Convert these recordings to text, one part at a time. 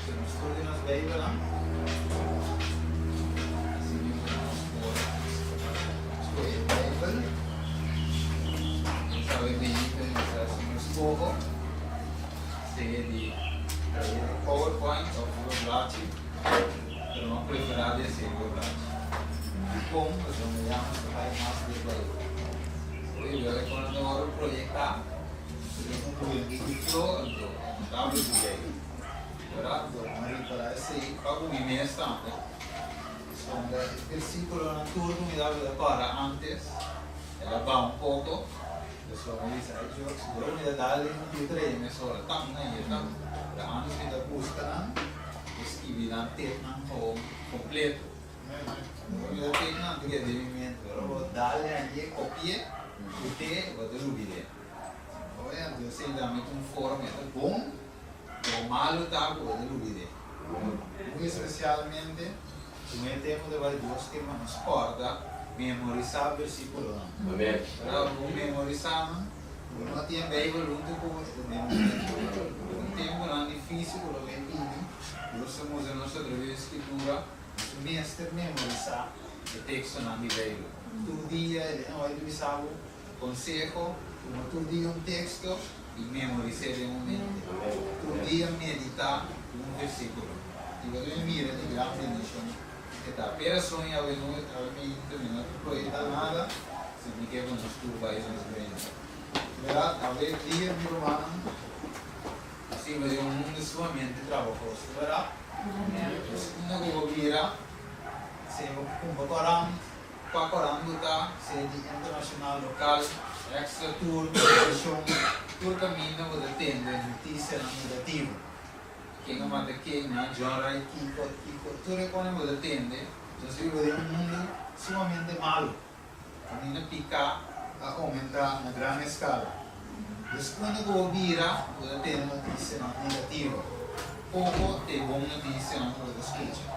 Si nos studia nos Bijbelnan, asina mismo nos por scoge Bijbel. Nos sabe bini ta bisa si nos scoho sea di trae di PowerPoint of riba blachi, pero mi a prefera di haci riba blachi. Dicon? Pasobra mi ya nos ta bay mas den Bijbel. Oye, yo recorda ora proyecta. Oye, anto esei tambe ta un forma, e ta bon o malu ta ku bo ta lubid'é. Muy espesialmente ku e tempu ta bai Dios ke pa nos kòrda memorisá bersíkulonan. Ora bo memorisá nan, bo no tin e Beibel huntu ku bo, e ta den momento. Un tempunan difísil ku lo bai bini, Dios ta mustra nos atraves di Skritura, nos mester memorisá e tekstonan di Beibel. Tur dia e ta bai bisa bo. Konseho, Tuma tur dia un teksto i memoris'é den bo mente. Tur dia meditá un versíkulo i bo ta bin mira di gran bendishon ke ta. P'e rason awe no awe mi ta mi no ta proyectá nada, si mi ke ku nos tur bai nos brenda. Bèrdat, awe dia mi rumannan siba den un mundu sumamente trabahoso, bèrdat? Nos unda ku bo bira, si bo kumpa koran, Pa Corango ta sede internacional, local, extra tur televisión, tur caminda bo ta tende noticianan negativo. Ken a mata ken, nan John Wright kiko, kiko, tur e cosnan bo ta tende. Nos biba den un mundo sumamente malo, caminda pica a aumenta na gran escala. Dus unda cu bo bira bo ta tende noticianan negativo. Poco ta e bon noticianan cu bo ta scucha.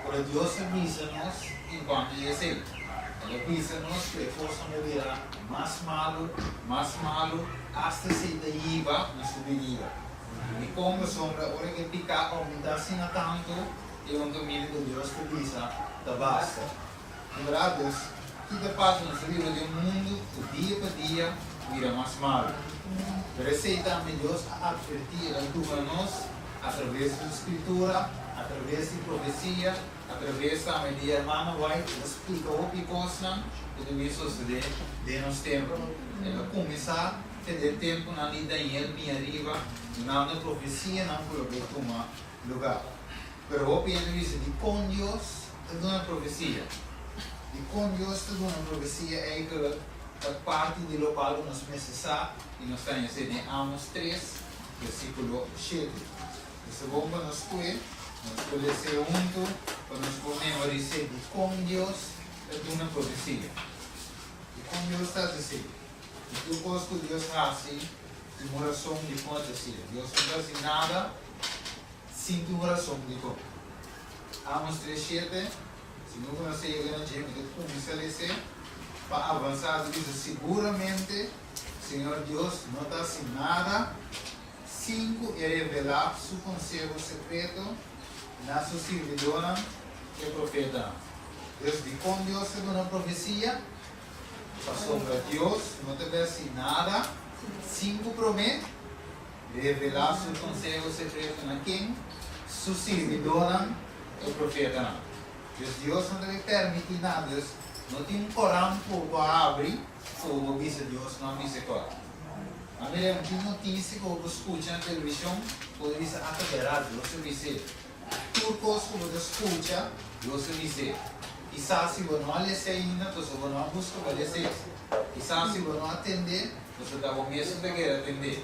Pero Dios a bisa nos en cuanto di esey. El a bisa nos cu e cosnan lo bira mas malo, mas malo, hasta esey ta yiba na su binida. Dicon? Pasobra ora cu e pica aumenta asina tanto, e un caminda cu Dios ta bisa ta basta. En berdad, dus, ki ta pasa? Nos ta biba den un mundu ku dia pa dia bira mas malu. Pero esei tambe Dios a atvertí, el a duna nos atraves di su Skritura, atraves di profesia, atraves tambe di Hermano White, el a splika hopi kosnan ku ta bin sosodé den nos tempu. El a kuminsá te den tempunan di Daniel bin ariba, dunando profesianan ku lo bai tuma lugá. Pero hopi hende bisa, Dikon Dios ta duna profesia? Dikon Dios ta duna profesia eigenlijk ta parti di lokual ku nos mester sa i nos ta haña esei den Amos tres, versíkulo shete. Mester bon pa nos kue, nos por les'é huntu pa nos por memoris'é dikon Dios ta duna profesia. Dikon Dios ta hasi esei? I tur kos ku Dios hasi tin un rason dikon e ta hasié. Dios no ta hasi nada Sinti un rason dikon. Amos tres shete, Segun ku nos ta yega na dje, mi ta kuminsá les'é pa avansá. Ta bisa, Siguramente Señor Dios no ta hasi nada sin ku e revelá su konseho sekreto na su sirbidónan, e profetanan. Dus, dikon Dios ta duna profesia? Pasobra Dios no ta hasi nada sin ku promé Revelá su konseho sekreto na ken? Su sirbidónan, e profetanan. Dus Dios no ta ke permití nada. Dus no tin un koran ku bo a habri ku bo bisa Dios no a bisa e kos. A mira, no tin notisia ku bo skucha na televishon ku bo ta bisa, Ah, ta bèrdat, Dios a bis'é. Tur kos ku bo ta skucha, Dios a bis'é. Kisas si bo no a les'é ainda, pasobra bo no a buska pa les'é. Kisas si bo no a tend'é, Boso ta bo mes ku ta kere atendé.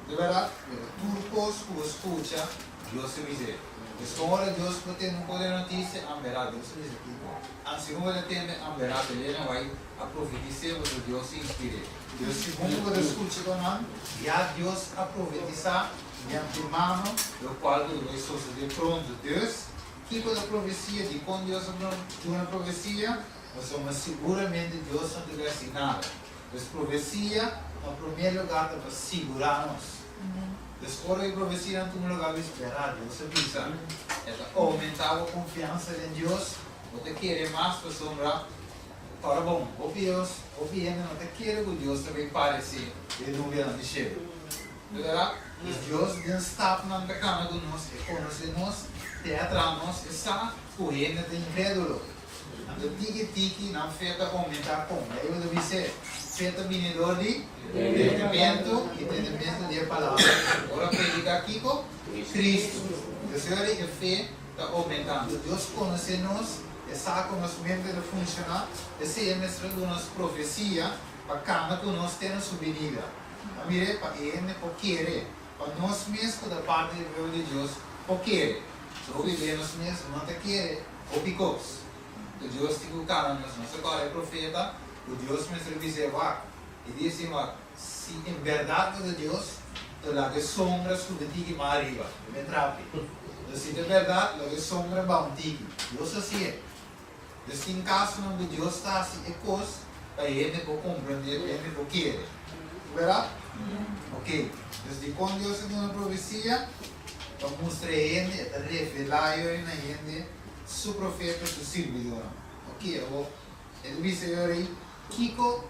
Di bèrdat, pero tur kos ku bo skucha, Dios ta bis'é. Pues kon ora Dios por tende un kos den notisia, an bèrdat, Dios ta bisa kiko. An segun bo ta tende, an bèrdat, Elena White a profetis'é pasobra Dios a inspir'é. Pero segun ku bo ta skucha kon nan, ya Dios a profetisá di antemano lokual ku ta bai sosodé pronto. Dus, kiko ta profesia? Dikon Dios a duna profesia? Pasobra siguramente Dios no ta bai hasi nada. Pues profesia na promé lugá ta pa sigurá nos. Dus ora e profesianan tuma lugá bo spera, Dios a bisa. E ta oumentá bo konfiansa den Dios, bo ta kere mas pasobra ora bon, hopi Dios, hopi hende no ta kere ku Dios ta bin paresé den nubianan di shelu. Di bèrdat? Dus Dios den stapnan ta kana ku nos, e konosé nos, te atrá nos, e sa ku hende ta inkrédulo. Anto tiki tiki nan fe ta oumentá kon? Beibel ta bis'é, Fe ta bini dor di tendementu i tendementu di e Palabra. Ora prediká kiko? Kristu. Deseo di e fe ta oumentá. Anto Dios konosé nos, e sa kon nos mente ta funshoná, p'esei e mester a duna nos profesia pa kana ku nos te na su binida. A mir'é pa e hende por kere, pa nos mes ku ta parti di e pueblo di Dios por kere. So hopi bia nos mes no ta kere hopi kos ku Dios tin ku kaba nos. Nos ta kòrda e profeta ku Dios mester bis'é wak. E di asin wak, Si en bèrdat bo ta Dios, to laga e sombra subi tiki mas ariba, e ben trapi. To si ta bèrdat, laga e sombra baha un tiki. Dios hasié. Dus tin kasonan ku Dios ta hasi e kos pa e hende por komprendé, pa e hende por kere. Bèrdat? Oké. Dus dikon Dios a duna profesia? Pa mustra e hende, e ta revelá yori na hende su profeta, su sirbidónan. Oké, awor e ta bisa yori kiko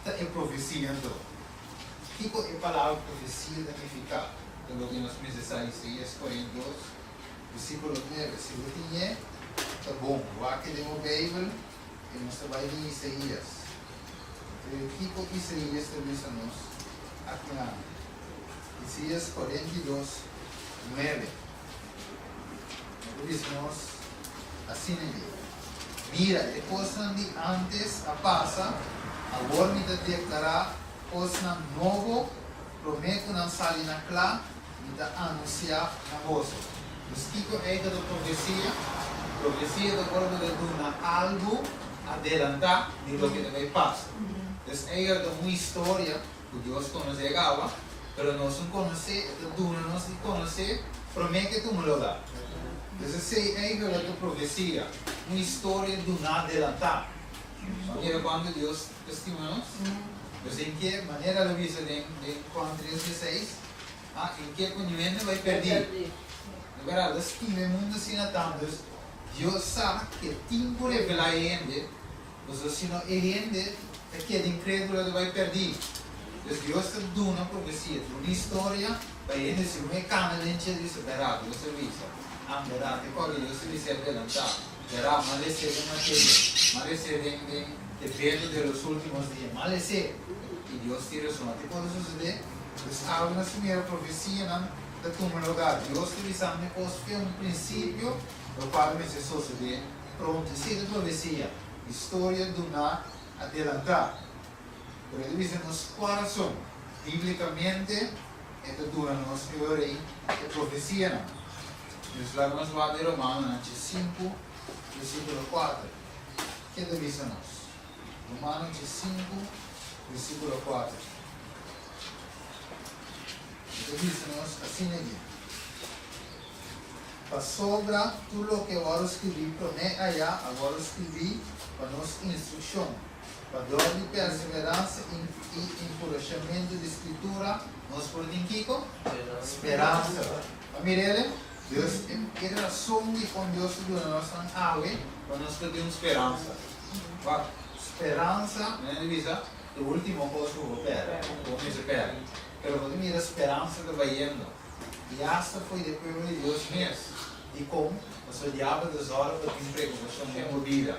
ta e profesia anto. Kiko e palabra profesia ta nifiká? Ta loke nos mester sa Isaías 42, versíkulo 9. Si bo tin e, ta bon. Wak den bo Beibel i nos ta bai den Isaías. Kiko Isaías ta bisa nos akinan? Isaías 42, 9. E ta bisa nos asina ei, Mira, e kosnan di ántes a pasa, awor mi ta deklará kosnan nobo, promé ku nan sali na kla, mi ta anunsiá na boso. Dus kiko ei ta ta profesia? Profesia ta ora bo ta duna algu adelantá di loke ta bai pasa. Dus ei ta un historia ku Dios konosé kaba, pero nos un konosé, e ta duna nos di konosé promé ku e tuma lugá. Dus esei eigentlik ta profesia, un historia duná adelantá. Bo mira kuantu Dios ta stima nos? Dus en ke manera el a bisa den den Juan tres dieseis, ah, en ke ku niun hende bai pèrdí. Di bèrdat, el a stima e mundu asina tantu. Dus Dios sa ke tin ku revelá e hende. Pasobra si no e hende ta keda inkrédulo ta bai pèrdí. Dus Dios ta duna profesia, duna historia pa e hende segun e kana den dje bisa, Bèrá, Dios a bisa. An, bèrá, te kòrda Dios a bisa e adelantá. Bèrá, m'a les'é den Mateo, m'a les'é den den evento de los últimos días, m'a les'é. I Dios tin rason. Te kòrda sosodé? Dus awe nos ta mira profesianan ta tuma lugá. Dios ta bisa mi kos fe un prinsipio lokual mester sosodé. Pronto esei ta profesia, historia duná adelantá. Pero e ta bisa nos kua rason bíblikamente e ta duna nos e ora ei e profesianan. Nos laga nos wak den Romanonan 5, versíkulo 4. Ke ta bisa nos? Romanonan 5, versíkulo 4. E ta bisa nos asina aki. Pasobra tur loke a wòrdu skribí promé ayá a wòrdu skribí pa nos instrukshon, pa dor di perseveransia i enkurashamentu di Skritura nos por tin kiko? Speransa. Pa mir'el, Dios, e rason dikon Dios ta duna nos nan awe, pa nos por tin un speransa. Wak, speransa, mi a bisa, ta e último kos ku bo pèrdè, ku bo mester pèrdè. Pero bo ta mira speransa ta bayendo. I asta fo'i di e pueblo di Dios mes. Dikon? Pasobra diabel ta sòru pa tin preokupashon den bo bida.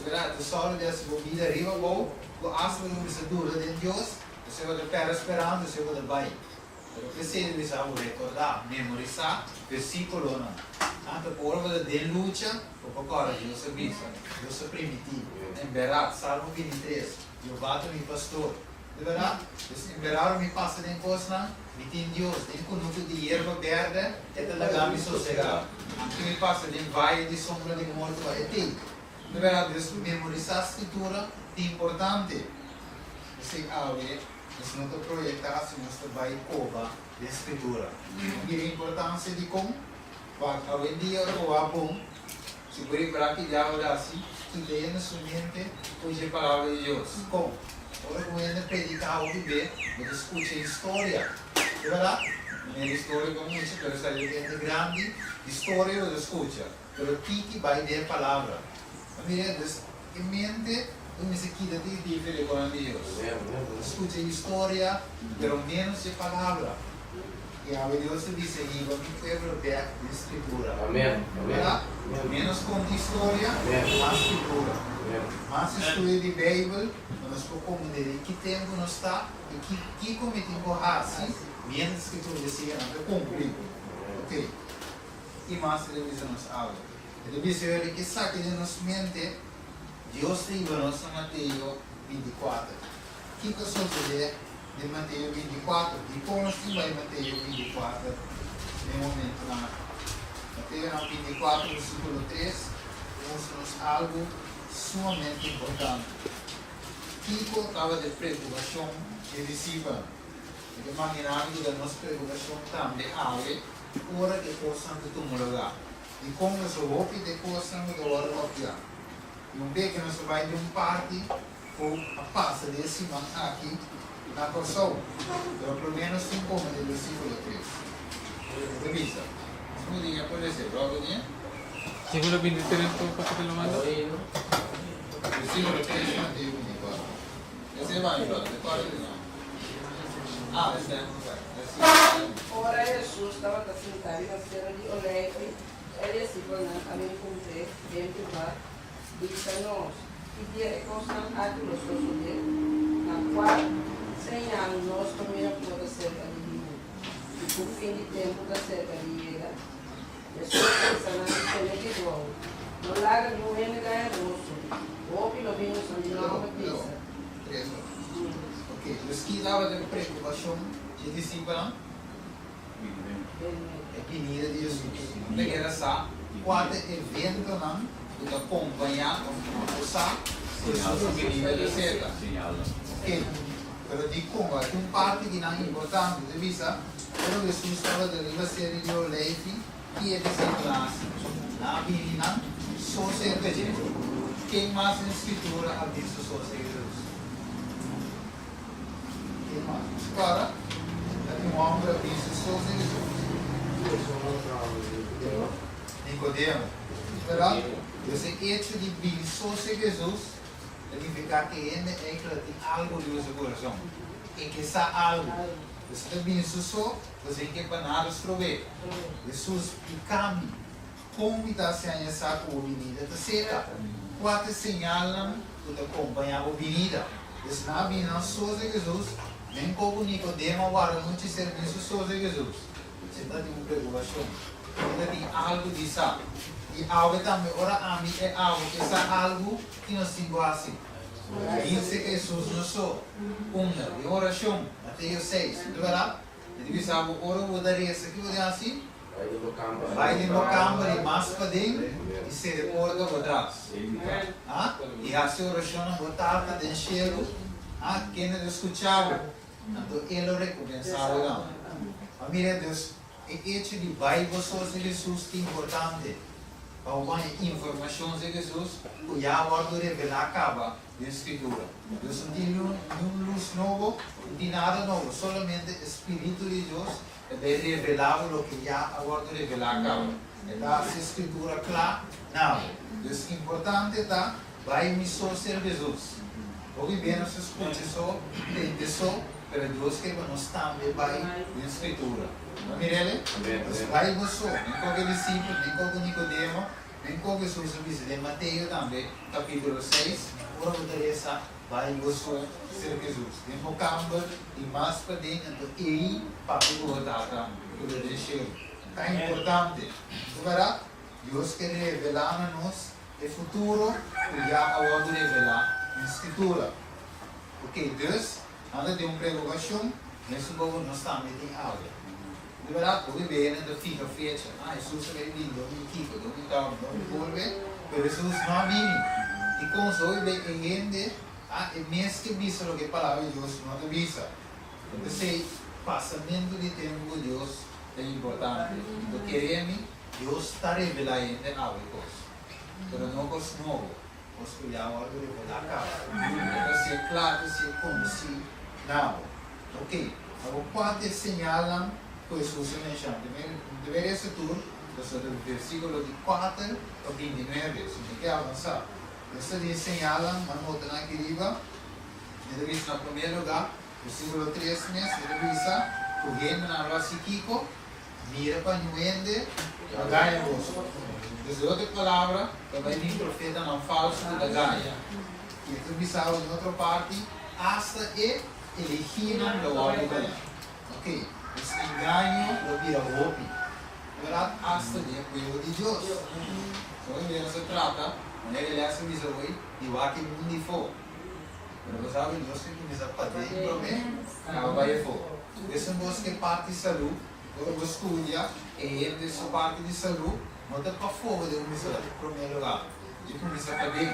Bèrdat, ta sòru di hasi bo bida riba abou, ku asta bo ta kuminsá duda den Dios, esei bo ta pèrdè speransa, esei bo ta bai. Pero p'esei ta bisa bo rekordá, memorisá versíkulonan. Anto ku ora bo ta den lucha, bo por kòrda Dios a bisa, Dios a primintí. En bèrdat, Salmo 23, Jehová ta mi pastor. Di bèrdat, dus en bèrdat mi pasa den kosnan, mi tin Dios, den kunuku di yerba bèrdè e ta laga mi sosegá. Anke mi pasa den vaye di sombra di morto, e t'ei. Di bèrdat, dus memorisá Skritura ta importante. P'esei awe nos no ta proyektá si nos ta bai koba den Skritura. Mira e importansia dikon? Wak, awendia ora bo wak bon, si bo ripará ki diabel ta hasi, kita hende su mente for dje Palabra di Dios. Kon? Ora ku hende prediká hopi be, bo ta skucha historia. Di bèrdat? Manera historia pa mucha, pero esaki ta hende grandi, historia lo ta scucha, pero tiki bai den e palabra. A mira, dus e mente lo mester kita di difere con Dios. Scucha historia, pero menos e palabra. I awe Dios ta bisa, Hiba mi pueblo bek den Scritura. Verdad? Menos conta historia, mas Scritura. Mas estudio di Bijbel, pa nos por comprende den ki tempo nos ta i ki kiko mi tin ku hasi mientras ki profesianan ta cumpli. Ok. Ki mas e ta bisa nos awe? E ta bisa yori esaki den nos mente, Dios ta hiba nos na Mateo 24. Kiko a sosodé den Mateo 24? Dikon nos tin bai Mateo 24 den e momentunan aki? Mateonan 24 versíkulo 3 ta mustra nos algu sumamente importante. Kiko tabata e preokupashon dje disipelnan? Mi ta imaginá mi ku ta nos preokupashon tambe awe ora ku e kosnan ta tuma lugá. Dikon nos hopi di e kosnan ku ta wòrdu papiá? I un bes ku nos a bai den un parti ku a pasa den e siman aki na Kòrsou, pero promé nos tin kome den versíkulo 3. E ta bisa, Nos muda e por lesa e blòk di e. Versíkulo 23 ku kapítulo manda? Versíkulo 3 di Mateo 24. Esei bai blòk, e kòrda di nan. Ah, esei bai. Ora Hesus tabata sintá riba Sero di Oleifi, E disipelnan a bin puntr'é den privá, Bisa nos, ki dia e kosnan aki lo sosodé? Na kua señal nos lo mira ku bo ta serka di bini i ku fin di tempu ta serka di yega? Hesus a bisa nan, Tene kuidou, no laga niun hende gaña boso. Hopi lo bin usa mi nòmber bisa. E binida di Hesus. No ta keda sa kua ta eventonan ku ta kompañá òf ku no por sa ku Hesus su binida ta serka. Oke, pero dikon? Wak tin un parti di nan importante. Ta bisa, Ora Hesus tabata riba Seri di Oleifi, ki e disipelnan hasi? Nan a bini nan so serka dje. Ken mas den Skritura a bin su so serka Hesus? Ken mas? Ora ta tin un hòmber a bisa so si Hesus. Nikodemo. Bèrdat? Dus e echo di bin so si Hesus ta nifiká ku e hende eikla tin algu riba su kurason. E ke sa algu. Dus e ta bin su so, pues e ke pa nada strob'é. Hesus, splika mi, kon mi ta hasi haña sa ku bo binida ta serka? Kua ta e señalnan ku ta kompañá bo binida? Dus nan a bini nan sos di Hesus, men koku Nikodemo a warda nochi servisio sos di Hesus. Si ta tin un preokupashon, si ta tin algu di sa. I awe tambe ora ami e abo ke sa algu, ki nos tin ku hasi? Binse ku Hesus nos so. Unda? Den orashon, Mateo 6. No ta bèrdat? Mi ta bisa bo, ora bo ta resa, ki bo tin hasi? Bai den bo kamber i mas paden i sere porta bo tras. I hasi orashon na bo Tata den shelu, kende ta skucha bo, anto E lo rekompensá bo tambe. Ma mira, dus, e echo di bai bo sos di Hesus ta importante pa bo haña informashon di Hesus ku ya a wòrdu revelá kaba den Skritura. Dus no tin niun lus nobo, no tin nada nobo, solamente e Spiritu di Dios E ta revelá bo loke ya a wòrdu revelá kaba. E ta hasi e Skritura kla na bo. Dus importante ta bai mi so ser Hesus. Hopi bia nos ta skucha so, tende so, pero Dios ke pa nos tambe bai den Skritura. No mir'el? Dus bai bo so. Men koke disipel, men koke Nikodemo, men koke Hesus a bisa den Mateo tambe, kapítulo 6, ora bo ta resa, Bai bo so ser Jesus den bo kamber i mas paden anto ei papia ku bo Tata ku ta den shelu. Ta importante, no bèrdat? Dios ke revelá na nos e futuro ku ya a wòrdu revelá den Skritura. Oke, dus, nan ta den un preokupashon, mesun bobo nos tambe tin awe. No bèrdat? Hopi bia nan ta fiha fecha, ah, Jesus a bai bini dor mi kiko, dor mi tau, dor mi bolbe, pero Jesus no a bini. Dikon? So hopi bia e hende, ah, e mes ke bisa loke e Palabra di Dios no ta bisa. P'esei, pasamentu di tempu ku Dios ta importante. Anto kere mi, Dios ta revelá hende awe kos, pero no kos nobo, kos ku ya wòrdu revelá kaba. E ta si'e kla, ta si'e konosí na bo. Oke, awor kua ta e señalnan? ku Hesus a menshoná. Deberia ser tur, pasobra di versíkulo di kuater pa 29, si mi ke avansá. Nos ta di señalnan, m'a nota nan aki riba. Mi ta bisa na promé lugá, versíkulo 3 mes, mi ta bisa ku hendenan lo hasi kiko? Mira pa niun hende lo gaña boso. Dus den otro palabra, ta bai bin profetanan falsu ku ta gaña. I e ta bisa awe den otro parti, asta e eligínan lo wòrdu gañá. Ok, dus engaño lo bira hopi, bèrdat? Asta den e pueblo di Dios. So hopi bia nos ta trata, manera Elias a bisa hoy, di wak e mundu ifó. Pero bo sabi, Dios ke kuminsá paden promé, kaba bai afó. Esun kos ke parti salú, ora bo studia e hende su parti di salú, no ta pafó bo debe kuminsá na promé lugá, e kuminsá paden.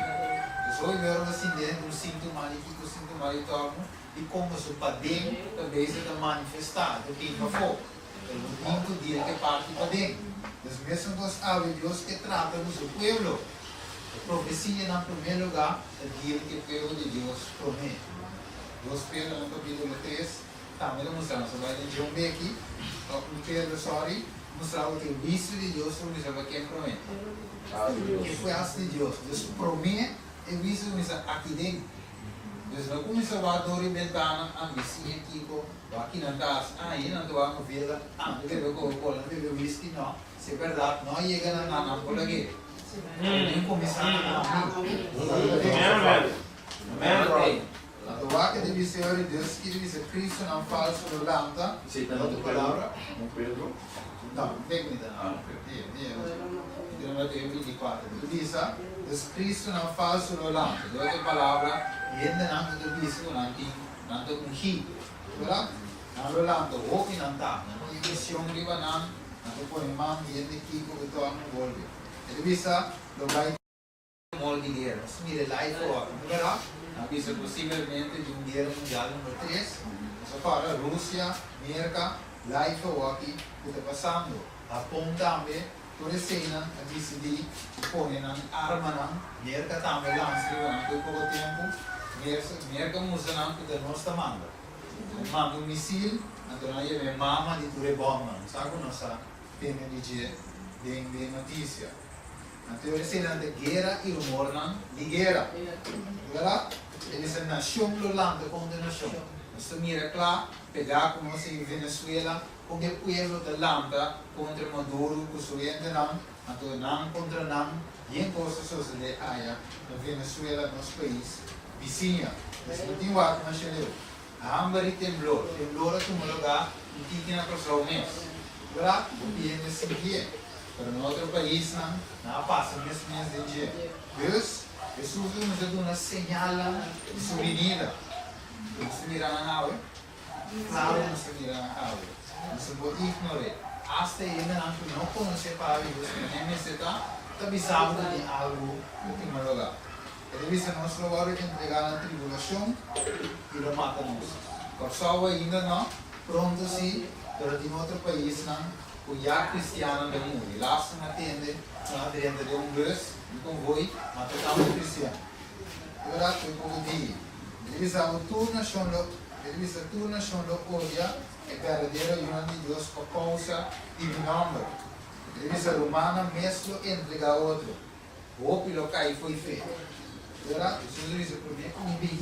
Pues hopi bia ora bo sinti hende un síntoma di kiko, síntoma di tòrnu, di komo su paden ta bezig ta manifestá, ta bin pafó. Pero bo tin ku deal ku e parti paden. Pues mesun kos awe Dios ke trata ku su pueblo. E profesia na promé lugá ta deal ku e pueblo di Dios promé. 2 Pedro na kapítulo 3 tambe ta mustra nos. A bai den dje un beki, òf un Pedro, sòri, mustra bo ku e huisio di Dios ta kuminsá pa ken promé? E fuèrs di Dios. Dus promé e huisio ta kuminsá aki den. Dus no kuminsá wak dor di bentana, ah mi siña kiko, wak kinan ta hasi, ah ei nan ta wak novela, ah nan ta bebe Coca-Cola, nan ta bebe whisky, no. Si e bèrdat no a yega na nan, nan por lag'é. Pero tin kuminsá na ami. Anto wak e ta bisa ora Dios kiri bisa Cristonan falso lo lanta, den otro palabra, no, bek mi ta na, Mateo 24, ta bisa, dus Cristonan falso lo lanta, den otro palabra, hendenan ku ta bisa ku nan tin, nan ta ungí, bèrdat? Nan lo lanta hopi nan ta, nan tin vision riba nan, nan ta pone man di hende kiko ku torna bolbe. E ta bisa, lo bai. Rumor di guera. Nos mira e live awor. No berdad? Nan bisa posiblemente di un guera mundial number 3. Nos a kòrda Rusia, Merka, live awor aki ku ta pasando. Hapon tambe, tur eseinan a disidí di pone nan armanan. Merka tambe lansa riba nan tur poko tempu. Merka mustra nan ku ta nos ta manda. Nan manda un misil, anto nan a yama e mama di tur e bòmnan. Sa ku nos a tende di dje den notisia. Anto eseinan ta guera i rumornan di guera. Berdad? E bisa nacion lo lanta contra nacion. Nos ta mira cla pega cu nos den Venezuela con e pueblo ta lanta contra Maduro cu su hendenan, anto nan contra nan, bien cos ta sosode aya na Venezuela, nos pais bisiña. Nos no tin wak masha leu. Hamber i temblor. Temblor a tuma lugá un tiki na Kòrsou mes. Berdad? Hopi hende sintié. Pero na otro paisnan nan a pasa mes mes den dje. Dus, Hesus a kuminsá duna señalnan di su binida. Nos ta mira nan awe? Klaro nos ta mira nan awe. Nos no por ignor'é. Asta e hendenan ku no konosé Palabra di Dios ku nan mester ta, ta bisa bo ku tin algu ku tuma lugá. E ta bisa nos lo wòrdu entregá na tribulashon i lo mata nos. Kòrsou ainda no, pronto sí, pero tin otro paisnan ku ya kristiannan ta muri. Laatste mi a tende ku nan a drenta den un bus, un konvoi, mata tantu kristian. E bèrdat ku e poko dia. E ta bisa ku tur nashon lo, e ta bisa tur nashon lo odia e berdadero yunan di Dios pa kousa di mi nòmber. E ta bisa rumannan mes lo entregá otro. Hopi lo kai fo'i fe. Ora Jesus a bisa promé ku mi bin,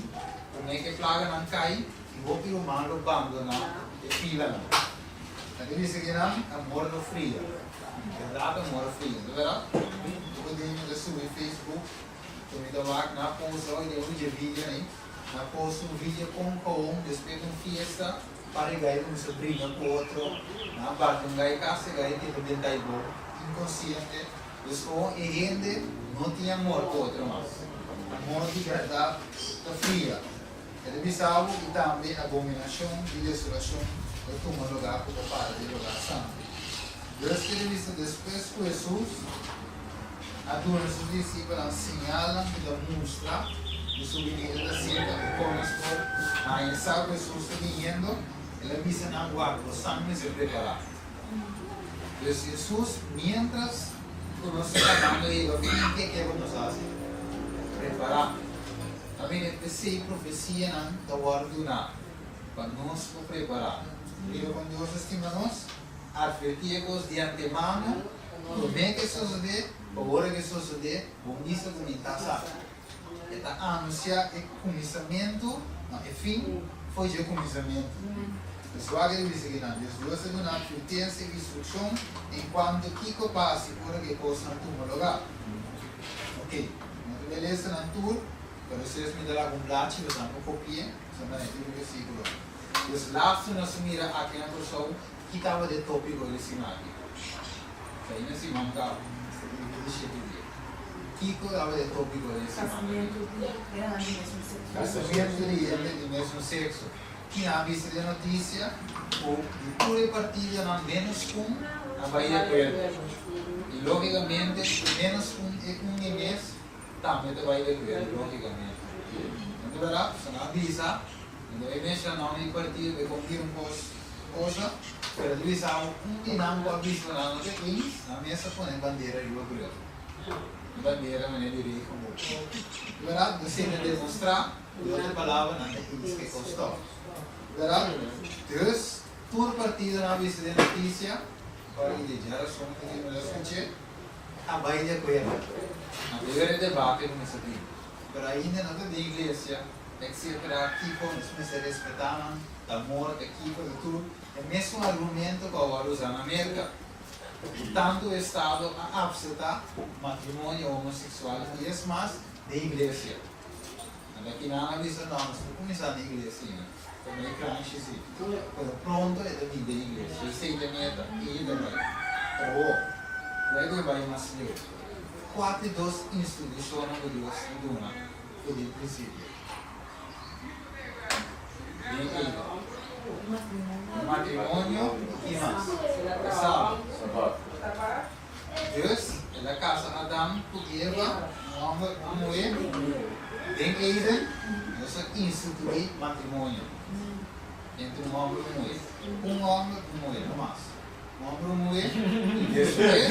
promé ku e plaganan kai, i hopi ruman lo bandoná e filanan. Ta ke bisa ki nan amor lo fria. Bèrdat amor a fria, no bèrdat? Poko dia mi ta subi Facebook ku mi ta wak nan a post hoy den un dje video nei, nan a post un video kon koon despues di un fiesta par e gai kuminsá bringa ku otro, nan a bati un gai kas e gai keda den taibou inkonsiente. Dus kon e hende no tin amor pa otro mas. Amor di bèrdat ta fria. E ta bisa bo i tambe abominashon i desolashon lo tuma lugá ku ta para di lugá santu. Dios kere bisa despues ku Hesus a duna su disipelnan señalnan ku ta mustra ku su binida ta serka i kon nos por haña sa ku Hesus ta biniendo, el a bisa nan, Wak, bo san mester prepará. Dus Hesus, miéntras ku nos ta kabando yega fin, ke ke ku nos hasi? Prepará. Ta bini p'esei profesianan ta wòrdu duná, pa nos por prepará. Riba kon Dios a stima nos? atvertí e kos di antemano, promé ku e sosodé, pa ora ku e sosodé, bo misa ku mi ta sa. E ta anunsiá e kuminsamentu, no, e fin for dje kuminsamentu. Pues wak e ta bisa kinan, Dios Dios ta duna atvertensia i instrukshon enkuanto kiko pa hasi ora ku e kosnan tuma lugá. Oke, no ta bai lesa nan tur, pero despues mi ta laga un blachi pa nan por kopi'é, pasobra nan e tur versíkulo. Pues laatste nos a mira aki na Kòrsou ki tabata e tópiko di siman aki. Ta ina siman kaba, esta di 27 dia. Kiko tabata e tópiko di siman aki? Kasamentu di hendenan di mesun sekso. Kasamentu di hende di mesun sekso. Ki a bisa den notisia ku di tur e partidonan ménos un a bai di akuerdo. I lógikamente ku ménos un e un di mes tambe ta bai di akuerdo, lógikamente. No ta bèrdat? So nan a bisa. Mi ta bai menshoná nòmber di partido pa e konfirm kos cosa, pero ta bisa abo un di nan ku a bisa ku nan no ta eens, nan mes a pone bandera riba brug. E bandera manera di regenboog. Di bèrdat? Bo seta demostrá ku di otro palabra nan ta eens ku e kos tòg. Di bèrdat? Dus tur partidonan a bisa den notisia, ora di djarason ku tin mi lo skuch'é, a bai di akuerdo. Nan ta wera e debate kuminsá bin. Pero ainda no ta den iglesia, etc. Kiko nos mester respetá nan, ta amor, ta kiko, ta tur. E mesun argumento ku a wòrdu usá na Merka, ku tantu estado a apseptá matrimonio homoseksual i es mas den iglesia. Nan ta kinan a bisa, no, nos no kuminsá den iglesia ainda, komo e kranshi si, pero pronto e ta bin den iglesia. Esei ta meta, ei ta bai. Pero awor, luego e bai mas leu. Kua ta e dos institushonnan ku Dios a duna for di prinsipio? Den Eden. Matrimonio i ki mas? E Sabat. Dus, el a kasa Adam ku Eva, un hòmber i un muhé. Den Eden, Dios a instituí matrimonio entre un hòmber i un muhé. Un hòmber i un muhé, no mas. Homber o muher, y despues,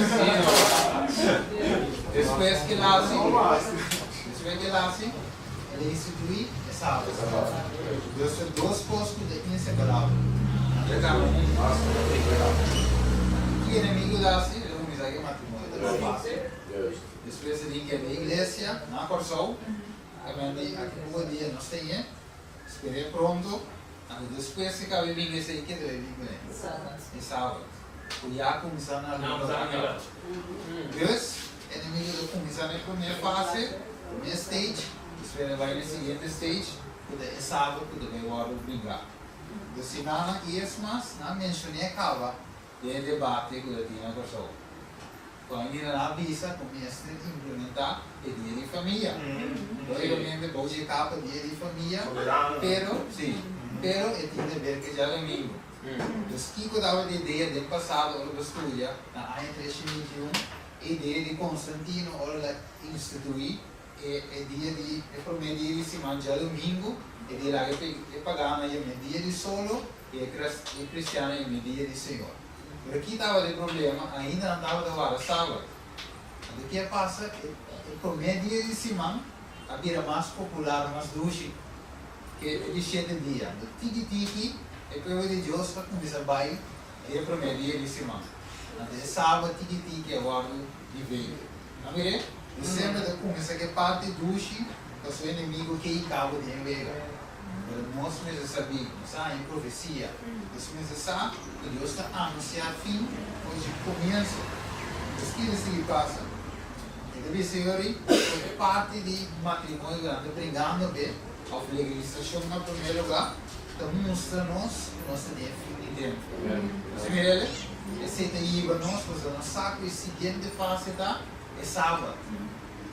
despues ke el haci, despues ke el haci, el a institui e Sabat. Dios ta dos cos cu ta inseparabel, nan ta cana hunto. Ki enemigo ta haci? El a cuminsa cu e matrimonio, ta lo fácil. Despues el a keda e iglesia na Corsou, caminda aki poco dia nos ta yen. Sper'é pronto, anto despues ke kabe bin esei ke ta bai bin kuné? E Sabat. Ku ya a kuminsá na algun lugá kaba. Dus, enemigo ta kuminsá na e promé fase, promé stage, despues el bai na e siguiente stage, ku ta e Sabat ku ta bai wòrdu bringá. Dus simannan i es mas, nan a menshoné kaba den e debate ku ta tin na Kòrsou. Ku ainda nan a bisa ku mester implementá e dia di famia. Lógikamente bou dje kapa dia di famia, pero, sí, pero e tin de ber ku e djadomingo. Dus kiko tabata e idea den pasado ora bo studia na aña 321, e idea di Constantino ora el a instituí e e dia di e promé dia di siman djadomingo, e di laga e paganonan yam'é dia di solo i e kristiannan yam'é dia di Señor. Pero ki tabata e problema? Ainda nan tabata warda Sabat. Anto ki a pasa? E promé dia di siman a bira mas popular, mas dushi ke e di shete dia. Anto tiki tiki e pueblo di Dios a kuminsá bai di e promé dia di siman. Anto e Sabat tiki tiki a wòrdu di vei. A mir'é? Bo semper ta kuminsá ku e parti dushi pasobra e enemigu ke i kaba den wega. Pero nos mester sabí, nos a haña profesia. Nos mester sa ku Dios ta anunsiá fin for dje komienso. Nos kere sigui pasa. E ta bisa yori ku e parti di matrimonio ku nan ta bringando p'e, òf legalisashon na promé lugá, ta mustra nos ku nos ta den e fin di tempu. Nos a mira el? Esei ta hiba nos pasobra nos sa ku e siguiente fase ta e Sabat,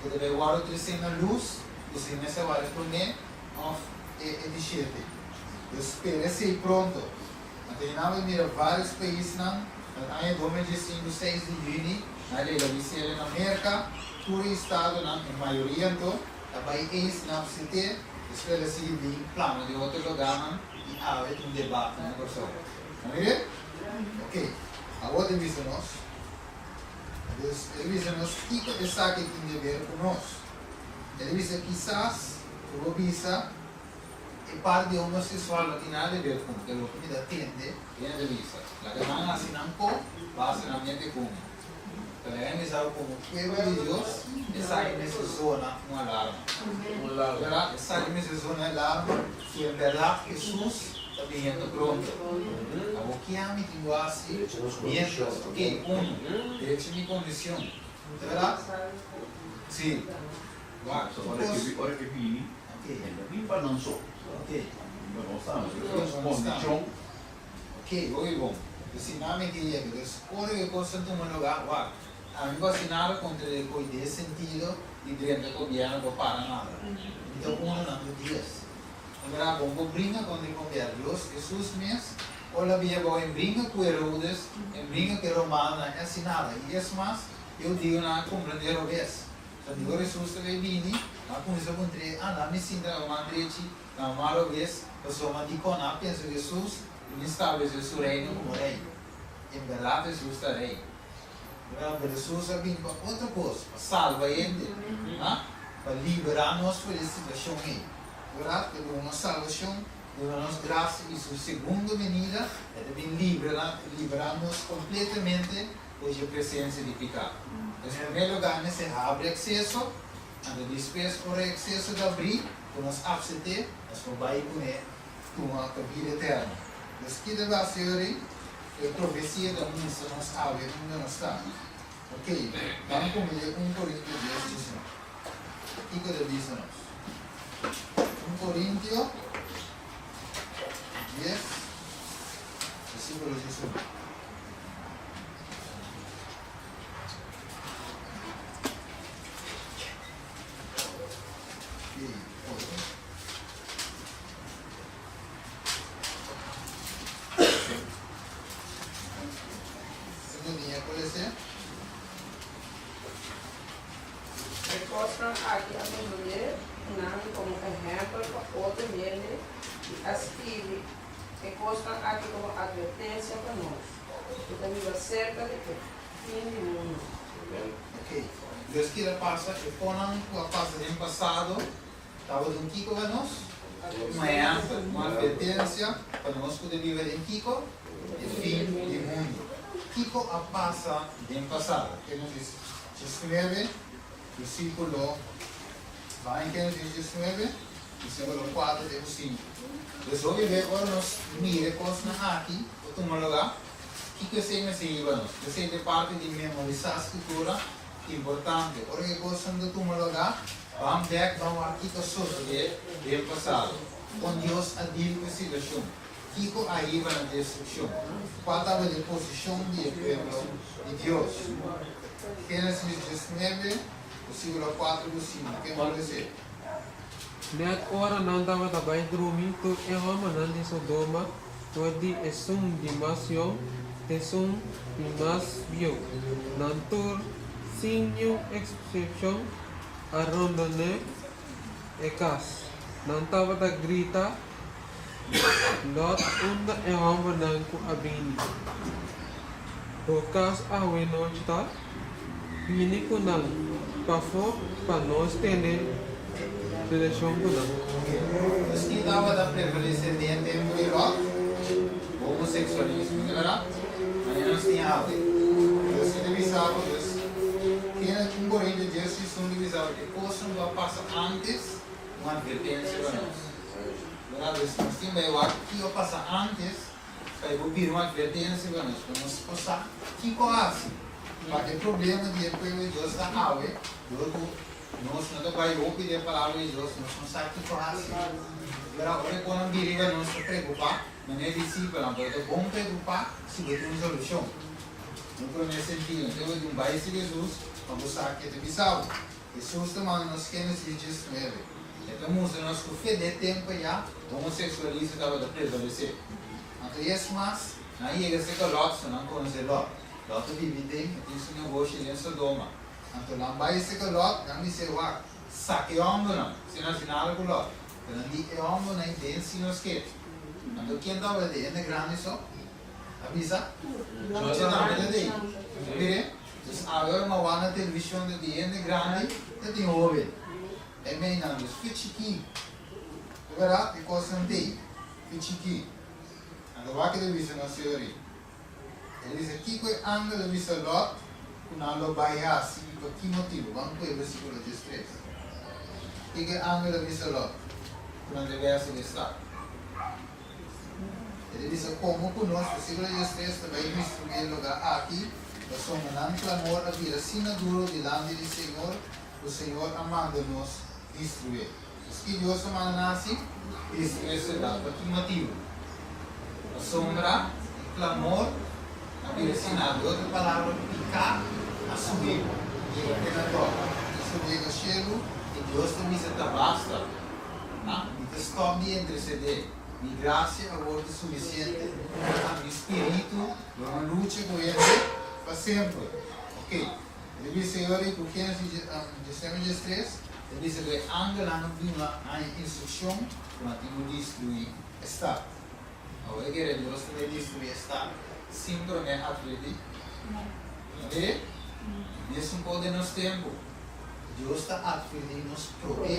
ku ta bai wòrdu tresé na lus ku si mester wòrdu promé òf e di shete. Yo spera esei pronto. Anto i nan bai mira vários paisnan na aña 2015, 6 di yüni, nan legalis'el na Merka, tur e estadonan, e mayoria anto, ta bai eens na apsept'é, despues el a sigui bin plama den otro lugánan i awe ta un debate na Kòrsou. Nan mir'é? Oke, awor ta bisa nos, dus el a bisa nos kiko esaki tin di aber ku nos. El a bisa kisas ku bo bisa. E parti homosexual no tin nada di ber ku mi, ta loke mi ta tende den revista. Laga nan hasi nan ko, basta nan mete ku mi. Ta laga mi sa ku komo pueblo di Dios, esaki mester zona un alarma. Bèrdat? Esaki mester zona e alarma ku en bèrdat Hesus ta biniendo pronto. Awor ke ami tin ku hasi miéntras? Oke, unu, drecha mi kondishon. Ta bèrdat? Sí. Wak, tur kos. Ora ke bini, e ta bin pa nan so. E ta bin pa nos tambe. Nos kondishon. Ok, hopi bon. Dus si ami ke yega. Dus ora ku e kos ta tuma lugá, wak, ami bo hasi nada kontra di e koi den e sentido di drenta gobièrnu bo para nada. Mi ta uno nan ta dies. En bèrdat bo no por bringa kontra e gobièrnu. Dios, Hesus mes, ora el a bia bou en bringa ku Herodes, en bringa ku e romanonan, e hasi nada. I es mas, e hudionan a komprendé robes. Ta mihor Hesus ta bay bini, nan a cuminsa puntr'é, Ah, nan mi sinta na bo man drechi, na bo man robes, pasobra dicon nan a pensa cu Hesus lo bin stablece su reino como rey? En berdad Hesus ta rey. Pero Hesus a bini pa otro cos, pa salba hende, ah, pa libera nos for di e situacion ey. Berdad? E duna nos salbacion, duna nos gracia y su segundo venida e ta bin libra, libera nos completamente for dje presencia di pica. En primer lugar mester habri acceso, anto despues ora e acceso ta abri cu nos accepte, nos por bay cune tuma pa bida eterno. Nos kita base ori cu e profecia ta mustra nos awe unda nos ta. Ok, ban cuminda un Corintio dies 19. Kico ta bisa nos? Un Corintio dies versiculo 19. E kosnan aki a sosodé ku nan komo ehèmpel pa otro hende i a skibi e kosnan aki komo atvertensia pa nos. Ku ta biba serka di e fin di mundu. Ok, Dios kier a pasa e konan ku a pasa den pasado tabata un kiko pa nos? Un ehèmpel, un atvertensia pa nos ku ta biba den kiko? E fin di mundu. Kiko a pasa den pasado? Génesis 19, versíkulo, Ban en Génesis 19, versíkulo 4 te ku 5. Pues hopi bes ora nos mira e kosnan aki ku tuma lugá, kiko esei mester hiba nos? Esei ta e parti di memorisá Skritura importante. Ora ku e kosnan ta tuma lugá, ban bèk ban wak kiko a sosodé den pasado. Kon Dios a dil ku e situashon? Kiko a hiba na destrukshon? Kua tabata e posishon di e pueblo di Dios? Génesis 19, versíkulo 4 ku 5, ke nos lesa? Nèt ora nan tabata bai drumi, tur e hòmbernan di Sodoma, for di esun di mas yòn te esun di mas bieu, nan tur, sin niun eksepshon, a rondoné e kas. Nan tabata grita, Lòt, unda e hòmbernan ku a bini bo kas awe nochi ta? Bini ku nan pafó pa nos tene relashon ku nan. Miskien tabata prevalesé den tempu di Lòt homoseksualismo, ta bèrdat? Manera nos tin awe. Dios tin ta bisa bo, Dios kende un Korintio dies i un ta bisa bo e kosnan ku a pasa ántes un atvertensia pa nos. Bèrdat? Pues nos tin bai wak kiko a pasa ántes pa e por bira un atvertensia pa nos, pa nos por sa kiko hasi pa e problema di e pueblo di Dios ta awe, dor ku nos no ta bai hopi den e Palabra di Dios, nos no sa kiko hasi. Bèrdat? Ora e konan bira riba nos ta preokupá, manera e disipelnan, pero ta bon preokupá si bo tin un solushon. No promé sentido, no te bo tin un bai si Hesus pa bo sa ke ta bisa bo. Hesus ta manda nos Génesis 19. E ta mustra nos ku fe den e tempu ayá homoseksualismo tabata prevalesé. Anto i es mas, nan a yega serka Lòt, so nan konosé Lòt. Lòt ta bibi den, e tin su negoshi den Sodoma. Anto nan bai serka Lòt, nan bis'é, Wak, saka e hòmbernan! Si nan hasi nada ku Lòt. Pero nan di, E hòmbernan ei den si nos ke. Anto ken tabata den? Hende grandi so a bisa? Mucha tambe ta den. Mir'é. Dus awe ora mi wak na televishon ta tin hende grandi, ta tin hoben. E meinan dus fe chikí. Bèrdat, e kosnan t'ei, te chikí. Anto wak e ta bisa nos señor ei. El a bisa, Kiko e angel a bisa Lòt ku nan lo bai hasi i pa ki motibu? Ban ku e versíkulo diestres. Kiko e angel a bisa Lòt ku nan debe hasi ku e stat? El a bisa, Komo ku nos, versíkulo diestres, ta bai destruí e lugá aki, pasobra nan klamor a bira asina duru dilanti di señor ku señor a manda nos destruié. Paski Dios a manda nan hasi? Destruí e siudat. Pa ki motibu? Pasobra e klamor a bira asina. Di otro palabra, piká a subi yega te na tòp. A subi yega shelu i Dios ta bisa, Ta basta. Mi ta stòp di intersedé. Mi grasia awor ta sufisiente. Mi spiritu lo no lucha ku hende pa semper. Oké. E ta bisa e ora ei ku Génesis diesnuebe diestres ta bisa ku e angelnan a duna nan e instrukshon ku nan tin ku destruí e stat. Awor e kere Dios ta bai destruí e stat sin promé atvertí? No kere? Mesun kos den nos tempu, Dios ta atvertí nos promé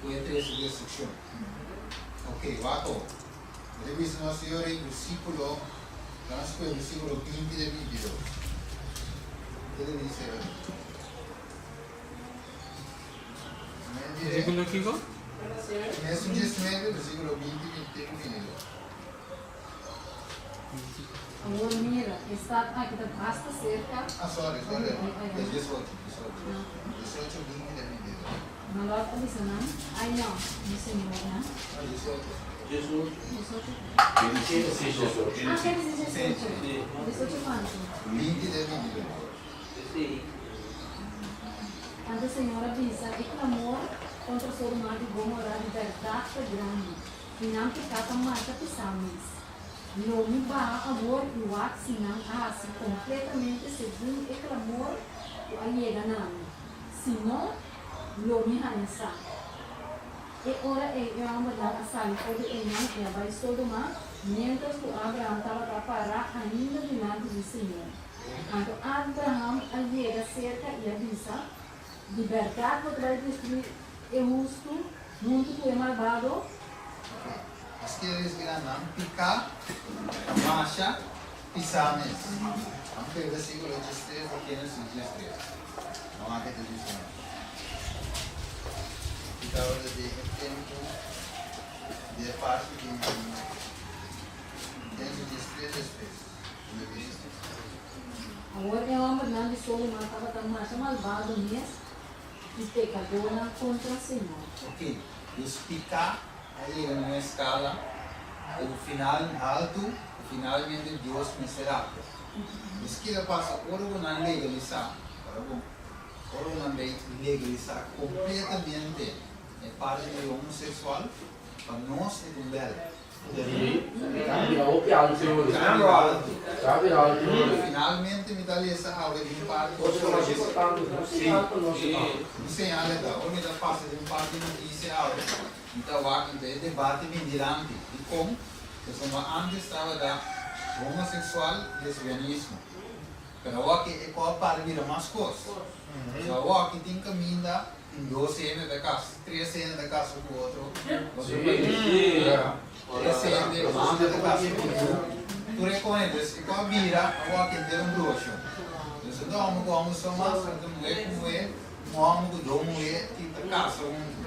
ku e trese destrukshon. Oke, wak awor. E ta bisa nos e ora ei versíkulo, laga nos kohe versíkulo binti te bintidos. Ke ta bisa e ora ei? Versíkulo kiko? Mesun diesnuebe, versíkulo binti te ku bintidos. Awor mira, e stat aki ta basta serka. Ah, sorry, sorry. E diesocho, diesocho. Diesocho, binti te bintidos. Ma Lòt a bisa nan, Ai nò, mi señornan. No, diesocho. Diesocho? Génesis diesocho. Ah, Génesis diesocho. Diesocho kuantu? Binti te bintidos. Anto Señor a bisa, E klamor kontra Sodoma i Gomora di bèrdat ta grandi, i nan piká ta masha pisá mes. Lo mi baha awor i wak si nan a hasi kompletamente segun e klamor ku a yega na mi. Si no, lo mi haña sa. E ora ei e hòmbernan a sali for di einan i a bai Sodoma, miéntras ku Abraham tabata pará ainda dilanti di Señor. Anto Abraham a yega serka i a bisa, Di bèrdat bo ta bai destruí e hustu huntu ku e malbado? Nos kier resbirá nan piká ta masha pisá mes. Nan p'e versíkulo diestres di Génesis diestres. Nan wak e ta bisa nos. I tabata den e tempu di e parti di Génesis diestres diestres. Nan ta bisa. Awor e hòmbernan di Sodoma tabata masha malbado mes i pekadónan kontra Señor. Ok, dus piká a yega na un eskala ku final haltu ku finalmente Dios mester aktua. Dus kila pasa ora ku nan legalisá, ora bon, ora ku nan bay legalisá kompletamente e parti di homoseksual, pa nos e ta un bèl. Finalmente mi ta lesa awe di un par di Un señal e ta, ora mi ta pasa den un par di notisia awe, mi ta wak anto e debate bin dilanti. Dikon? Pasobra antes tabata homosexual, lesbianismo. Pero awor e kos a para bira mas kos. Pasobra awor tin kaminda tin dos hende ta kasa, tres hende ta kasa ku otro, otro pais. Tres hende, mama ta kasa ku yu, tur e kos. Entonces e kos a bira awor henter un brosho. Entonces un hòmber ku hòmber so mas, otro muhé ku muhé, un hòmber ku dos muhé tin ta kasa huntu.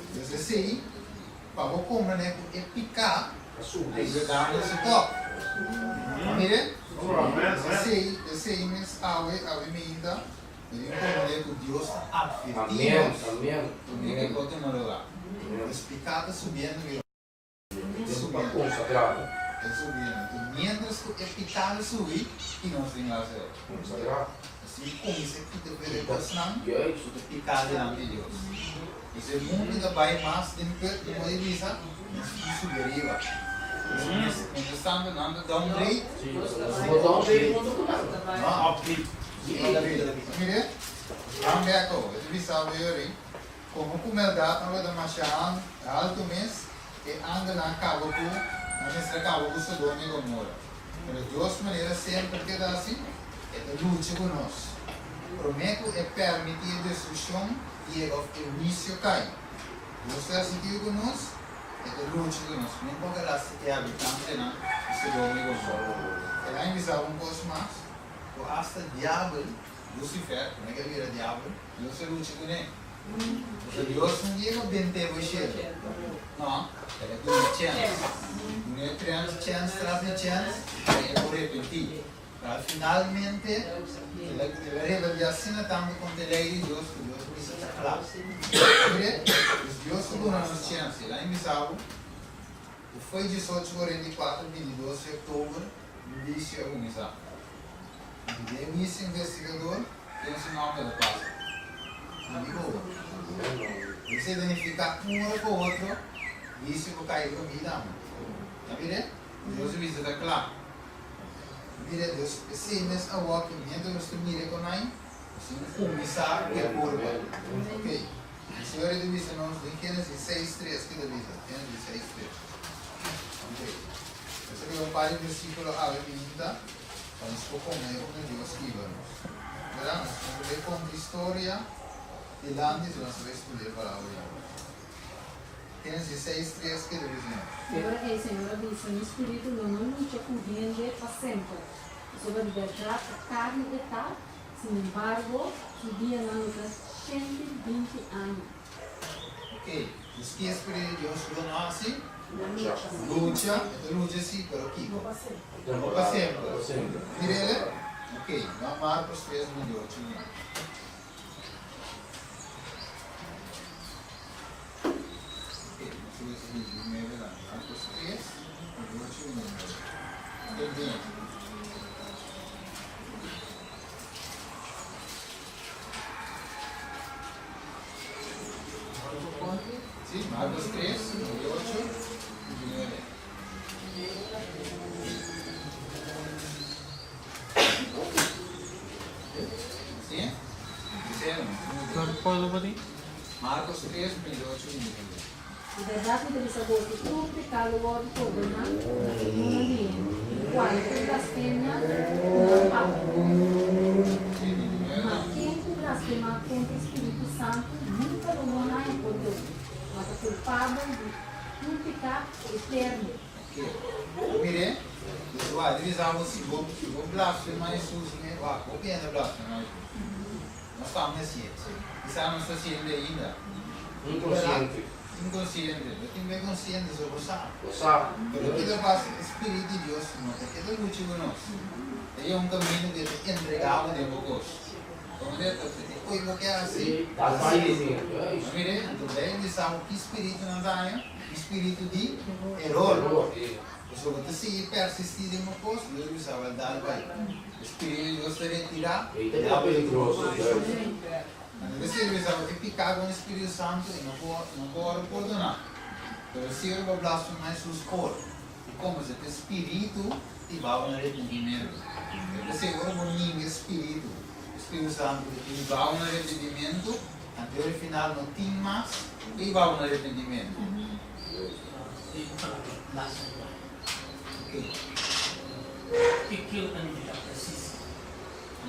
Entonces esei pa bo komprendé ku e piká ta yegando su tòp. Mire, esei, esei mes awe, awe meinta, bo tin komprendé ku Dios ta atvertí nos promé ku e por tuma lugá. Pues piká ta subiendo mira. Subiendo. Ta subiendo. Enton miéntras ku e piká ta subi, ki nos tin hasi awor? Nos tin ku kuminsá kita for e kosnan ku ta piká dilanti di Dios. Pues e mundu ta bai mas den put, como di bisa, nos tin subi ariba. Mientras tanto nan ta downgrade. No, upgrade. Mire, nan bek awo, e ta bisa awo yori, como cu meldat tabata masha halto mes, e angelnan a caba cu, nan mester a caba cu Sodoma y Gomorra. Pero Dios manera semper keda haci, e ta lucha cu nos. Prome cu e permiti e destruccion, yega of e huisio kai. Dios ta hasi kiko ku nos? E ta lucha ku nos, men kon el hasi e habitantenan di Sodoma i Gomorra. El a invisá un kos mas, ku asta diabel, Lucifer, promé ku el bira diabel, Dios a lucha kuné. Pasobra Dios no yega bent'é bo shelu. No, el a duna chèns. Dun'é chèns tras di chèns pa e por repentí. Pero finalmente el a el a rebeldiá asina tantu kontra e lei di Dios ku Dios a bisa ta kla. Mire, pues Dios ta duna nos chèns. El a invisá bo ku foi 1844, 22 di òktober, un huisio a kuminsá. Anto den e huisio investigador ken su nòmber ta pasa? Ami ku bo. Bo sa identifiká un ora ku otro, huisio ku kai riba mi tambe. Ta mire? Dios a bisa ta kla. Mira, Dios, p'esei mes awor ki mientras nos ta mira e konai, nos tin ku kuminsá ku e purba. Ok. E Señor ta bisa nos den Génesis 6, 3. Ke ta bisa? Génesis 6, 3. Ok. Nos ta lea un par di versíkulo awe minta pa nos por komprendé unda Dios hiba nos. Bèrdat? Nos ta bai konta historia dilanti, so nos ta bai studia e Palabra di Dios. Génesis 6, 3, ke ta bisa nos? E ora ei Señor a bisa, Mi spiritu lo no lucha ku hende pa semper, pasobra di bèrdat ta karni e ta, sinembargo, su dianan lo ta 120 aña. Ok, dus ki e spiritu di Dios lo no hasi? Lucha. E ta lucha si, pero kiko? No pa semper. No pa semper. Mirele? Ok, ban Marcos 3, 28. Marcos 3, 28 y 29. Sí? Cuál lo di? Marcos 3, 28 y 29. Di bèrdat mi ta bisa boso, tur piká lo wòrdu pordoná na e yunan di hende, i kualke blasfemia ku nan papia. Ma ken ku blasfemá kontra Spiritu Santu nunka lo no haña pordon, ma ta kulpabel di un piká eterno. Mire, Dios wak di bisa bo si bo si bo blasfema Hesus me wak hopi hende blasfema Hesus. Nos tambe hasié. Kisas nos ta hasiendo ainda. Inkonsiente. Inkonsiente. Bo tin be konsiente so bo sa. Bo sa. Pero kiko pasa e Spirit di Dios no ta keda lucha ku nos. Ta yega un kamino ku e ta entrega bo den bo kos. Komprende? Ta e koe bo ke hasi, hasié. Mire, anto Bijbel bisa bo ki spiritu nan ta haña. Un spiritu di eror. Pasobra bo ta sigui persistí den bo kos, Dios bisa bo al dal bai. E spiritu di Dios ta retirá, diabel ta tuma posishon. Anto ta sirbi bisa bo e piká kon e Spiritu Santu i no por no por wòrdu pordoná. Pero si ora bo blasfemá Hesus por. I komo si ta e spiritu hiba bo na repentimentu. E p'esei ora bo ninga e spiritu, e Spiritu Santu ku ta hiba bo na repentimentu, Anto e final no tin mas ku i bau na arrepentimentu.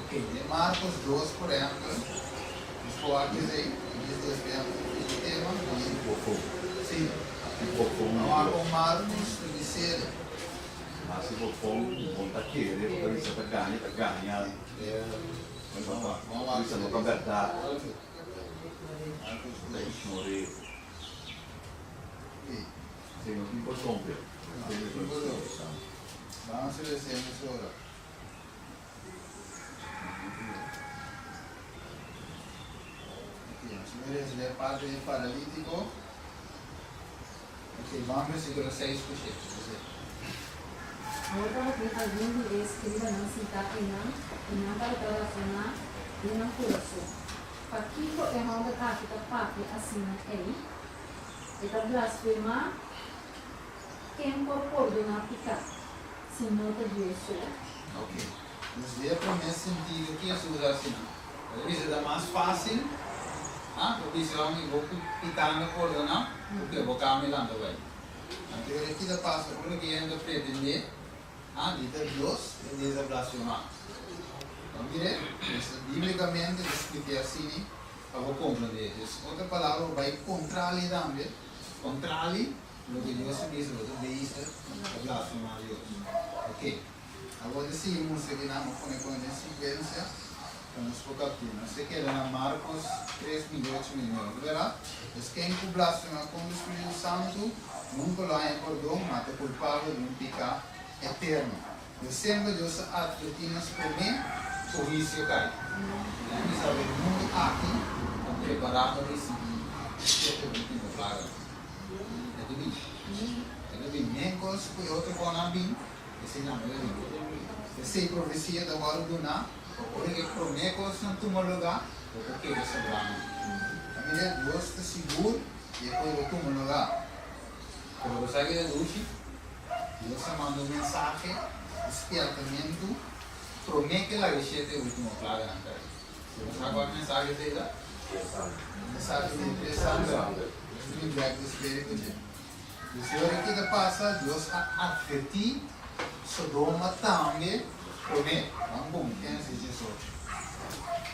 Ok, den Marcos 2 por ehempel, nos por wak esei, nos desvia un poco di tema. Si, nos wak con Marcos ta bis'el. Hasi bo pon, bo ta kere, bo ta bisa ta gaña, ta gaña. Bisa no ta bèrdat. Ta ignor'é. Esei no tin pordon p'e. Awor tabatin algun di e eskribanan sintá einan, i nan tabata rasoná den nan kurason, Pakiko e hòmber aki ta papia asina ei? E ta blasfemá. Ken por pordoná piká, si no ta Dios so? Ok. Nos den e promé sentido ki Hesus a hasi nan. El a bisa ta mas fásil, ah, pa bisa hòmber bo ku piká no pordoná, ku ke bo kami lanta bai. Anto e ki ta pasa ora ku hende ta pretendé, ah, di ta Dios, e dies a blasfemá. Bo mir'é? Pues bíblikamente ta splike asini pa bo komprendé. Dus otro palabra bo bai kontrali tambe, kontrali. Loke Dios a bisa bo ta bezig ta blasfemá Dios. Ok. Awor ta sigui mustra ki nan a pone kon den sekuensia pa nos por kapt'é. Nos ta keda na Markos 3, 28, 29. Ta bèrdat? Es ken ku blasfemá kontra Spiritu Santu nunka lo haña pordon, ma ta kulpabel di un piká eterno. Pero semper Dios a atvertí nos promé ku huisio kai. Nan mi sabe e mundu aki ta prepará pa risibí e shete último plaganan. E ta bin. E ta bin menkos ku e otro kònan bin, esei tambe ta bin. Esei profesia ta wòrdu duná pa ora ku e promé kosnan tuma lugá, bo por keda sobrá nan. Ta mira, Dios ta sigur di e kos lo tuma lugá. Pero bo sa ke ta dushi? Dios a manda un mensahe di spièrtamentu promé ku el a rishete e último plaganan kai. Bo sa kua mensahe esei ta? Mensahe di tres sanger. Nos ta bin bèk despues ku dje. Pues e ora ki ta pasa, Dios a atvertí Sodoma tambe promé. Ban bon, Génesis 18,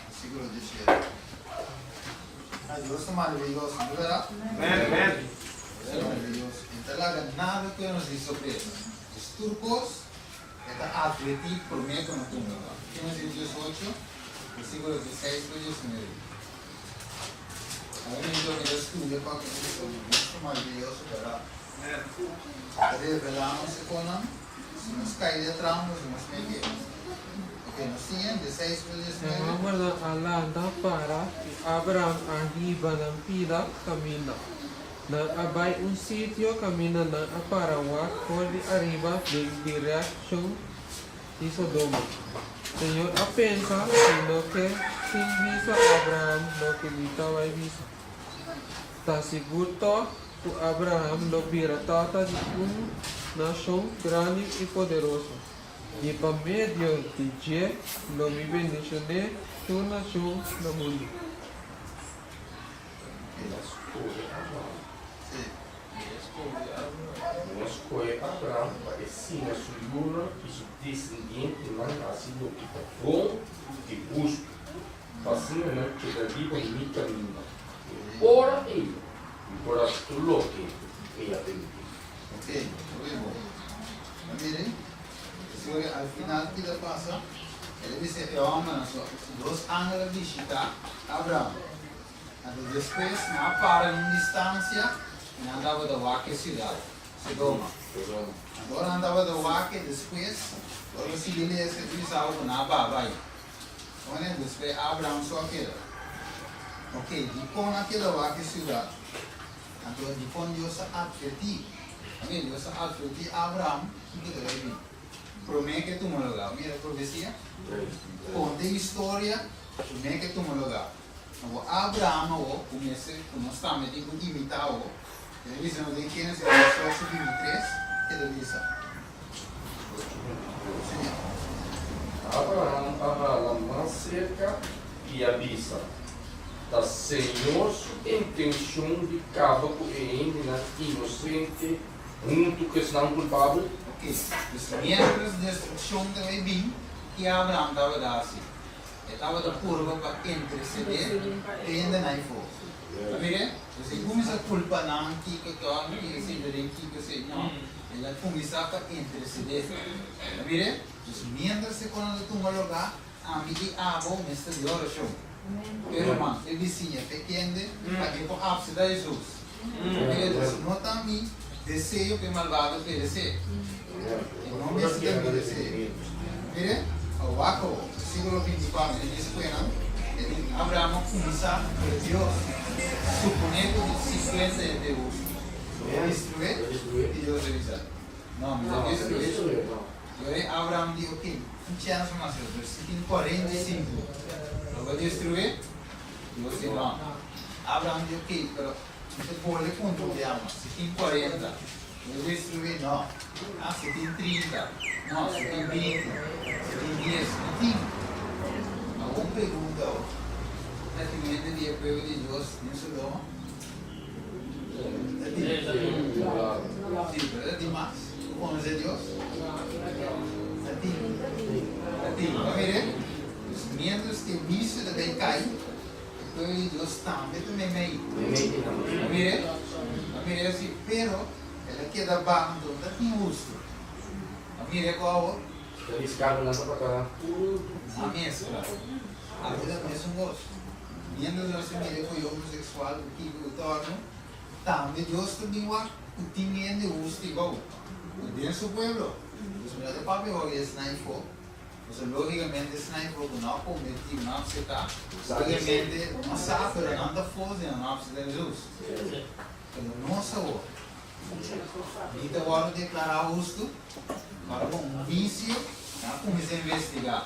versíkulo 17. Ah, Dios ta maraviyoso, no berdad? Amen. Dios ta maraviyoso. E ta laga nada ku nos di sorpresa. Dus tur kos e ta advertí promé ku no tuma lugá. Génesis 18, versíkulo 16 pa 19. Awor mi ta studia pa ku Dios ta maraviyoso, berdad? Ta revelá nos e konan, si nos kai den trampa, si nos mete. Ok, nos siña de 6 pa E 19. hòmbernan a lanta para i Abraham a hiba nan pida kaminda. Nan a bai un sitio kaminda nan a para wak for di ariba den direkshon di Sodoma. Señor a pensa, Mi no ke sin bisa Abraham loke mi ta bai bisa. Ta sigur tòg ku Abraham lo bira tata di un nashon grandi i poderoso, i pa medio di dje lo mi bendishoné tur nashon na mundu. El a skohe Abraham. El a skohe Abraham. Mi a skohe Abraham pa e siña su yunan i su desendientenan hasi loke ta bon i hustu. Pa asina nan keda riba mi kaminda. E ora ei mi por hasi tur loke mi a permití. Ok, hopi bon. Ta mira ei? Pasobra al final ki ta pasa? El a bisa e hòmbernan, so dos angel a bishitá Abraham. Anto despues nan a para na un distansia i nan tabata wak e siudat, Sodoma. Anto ora nan tabata wak e despues, ora bo sigui lesa e ta bisa bo ku nan a baha bai. Ora despues Abraham so a keda. Ok, dikon a keda wak e siudat? Anto dikon Dios a atvertí? Mira, Dios a atvertí Abraham kiko ta bai bin. Promé ku e tuma lugá. Mira e profesia. Konta e historia promé ku e tuma lugá. Awor Abraham awor ku mester ku nos tambe tin ku imitá awor. E ta bisa nos den Génesis 18, 23, ke ta bisa? Abraham a hala mas serka i a bisa, Ta Señor su intenshon di kaba ku e hendenan inosente huntu ku esnan kulpabel? Ok, dus miéntras destrukshon ta bai bin, ki Abraham tabata hasi? E tabata purba pa intersedé e hendenan ei for. Ta mira? Dus e kuminsá kulpa nan kiko tòg, kiko sinta den kiko si. No. El a kuminsá pa intersedé. Ta mira? Dus miéntras e konan ta tuma lugá, ami i abo mester di orashon. E ruman, e bisiña, e kende, pa e por apseda Hesus. Ta mira? Dus no ta mi deseo pa e malbado peresé. E no mester ta mi deseo. Mira? Awor wak, versíkulo 24, e dies kuenan, e di, Abraham a kuminsá ku Dios, suponé ku tin 50 hende hustu. Lo destrué? I Dios a bisa, No, mi ta destrué. I ora Abraham di, Oké, un chèns mas, pero si tin 45, lo bo destrué? Dios di, No. Abraham di, Oké, pero mi ta bolbe puntra un bia mas, si tin 40, lo bo destrué? No. Ah, si tin 30? No. Si tin 20? Si tin 10? No tin. Awor un pregunta awor, Ta tin hende di e pueblo di Dios den Sodoma? Sí, pero ta tin mas ku konosé Dios? Ta tin. Ta tin. Bo a mira? Dus miéntras ku e huisio ta bay kai, e pueblo di Dios tambe ta meimei. Bo a mira? Bo a mira? Sí, pero. El a keda baha anto no ta tin hustu. A mira e ku awor. Feliz carro nan tabata A mezcla. Abi ta mesun cos. Mientras nos ta mira cu e homosexual cu kico cu torno, tambe Dios ta bin wak cu tin hende hustu igual cu den su pueblo. Pues mira ta papia wak di esnan ifo. Pasobra logicamente esnan ifo cu no a converti, no a acepta, logicamente no sa pero nan ta forsa y nan no a acepta Jesus. Pero nos awor, mi ta wòrdu deklará hustu, ora ku un huisio, nan a kuminsá investigá.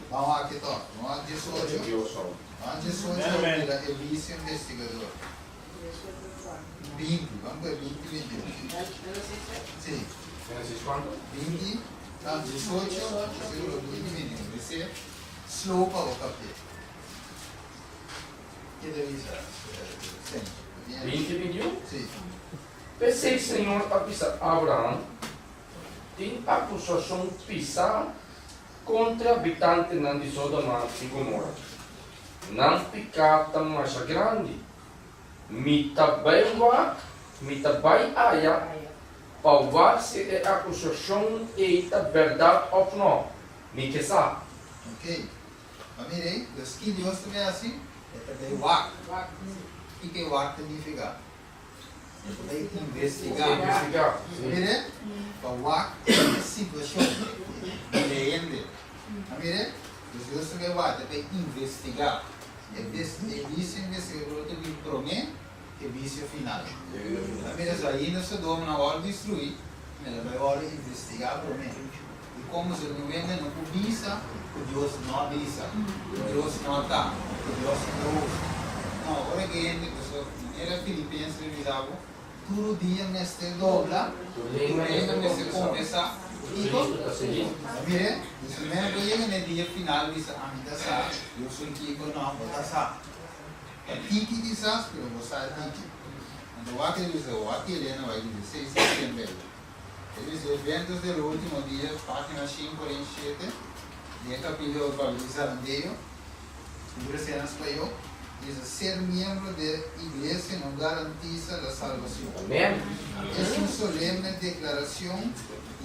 Ban wak e tòg, ban wak diesocho, ban wak diesocho a bira e huisio investigador. 20, ban pone 20, 21. Sí. 20, no, 18, versíkulo 20, 21. Dice, slow pa bo kap'é. Ke ta bisa, Señor? 20, 21? Sí. P'esei Señor a bisa Abraham, Tin akusashon pisá kontra habitantenan di Sodoma i Gomora. Nan piká ta masha grandi. Mi ta bai wak, mi ta bai aya pa wak si e akusashon ei ta bèrdat òf nò. Mi ke sa. Oké. Ma mira, dus ki Dios ta bay haci? E ta bay wak. Kiko e wak ta nifica? E ta bay investiga. Mira, pa wak e situacion di e hende. Ma mira, dus Dios ta bay wak, ta bay investiga. E vicio investigador ta bin prome e vicio final. Ma mira, so ainda Sodoma no a wòrdu destrui, el a bay wòrdu investiga prome. Di kon nos no wende no por bisa ku Dios no a bisa, ku Dios no ta, ku Dios no ta hustu. No, ora ku hende pasobra manera Filipenses a bisa bo, tur dia mester dobla, tur lenga mester konfesá kiko? Mire, dus mester por yega na e dia final bisa ami ta sa, Dios un kiko, no, bo ta sa. Ta tiki kisas, pero bo sa tiki. Anto wak e bisa, wak Elena bai bisa, seis setiember. E dice, Eventos de los últimos días, página 147, di e capítulo pa Luis Zarandeo, Iglesia en español, dice, Ser miembro de iglesia no garantiza la salvación. Amén. Es un solemne declaración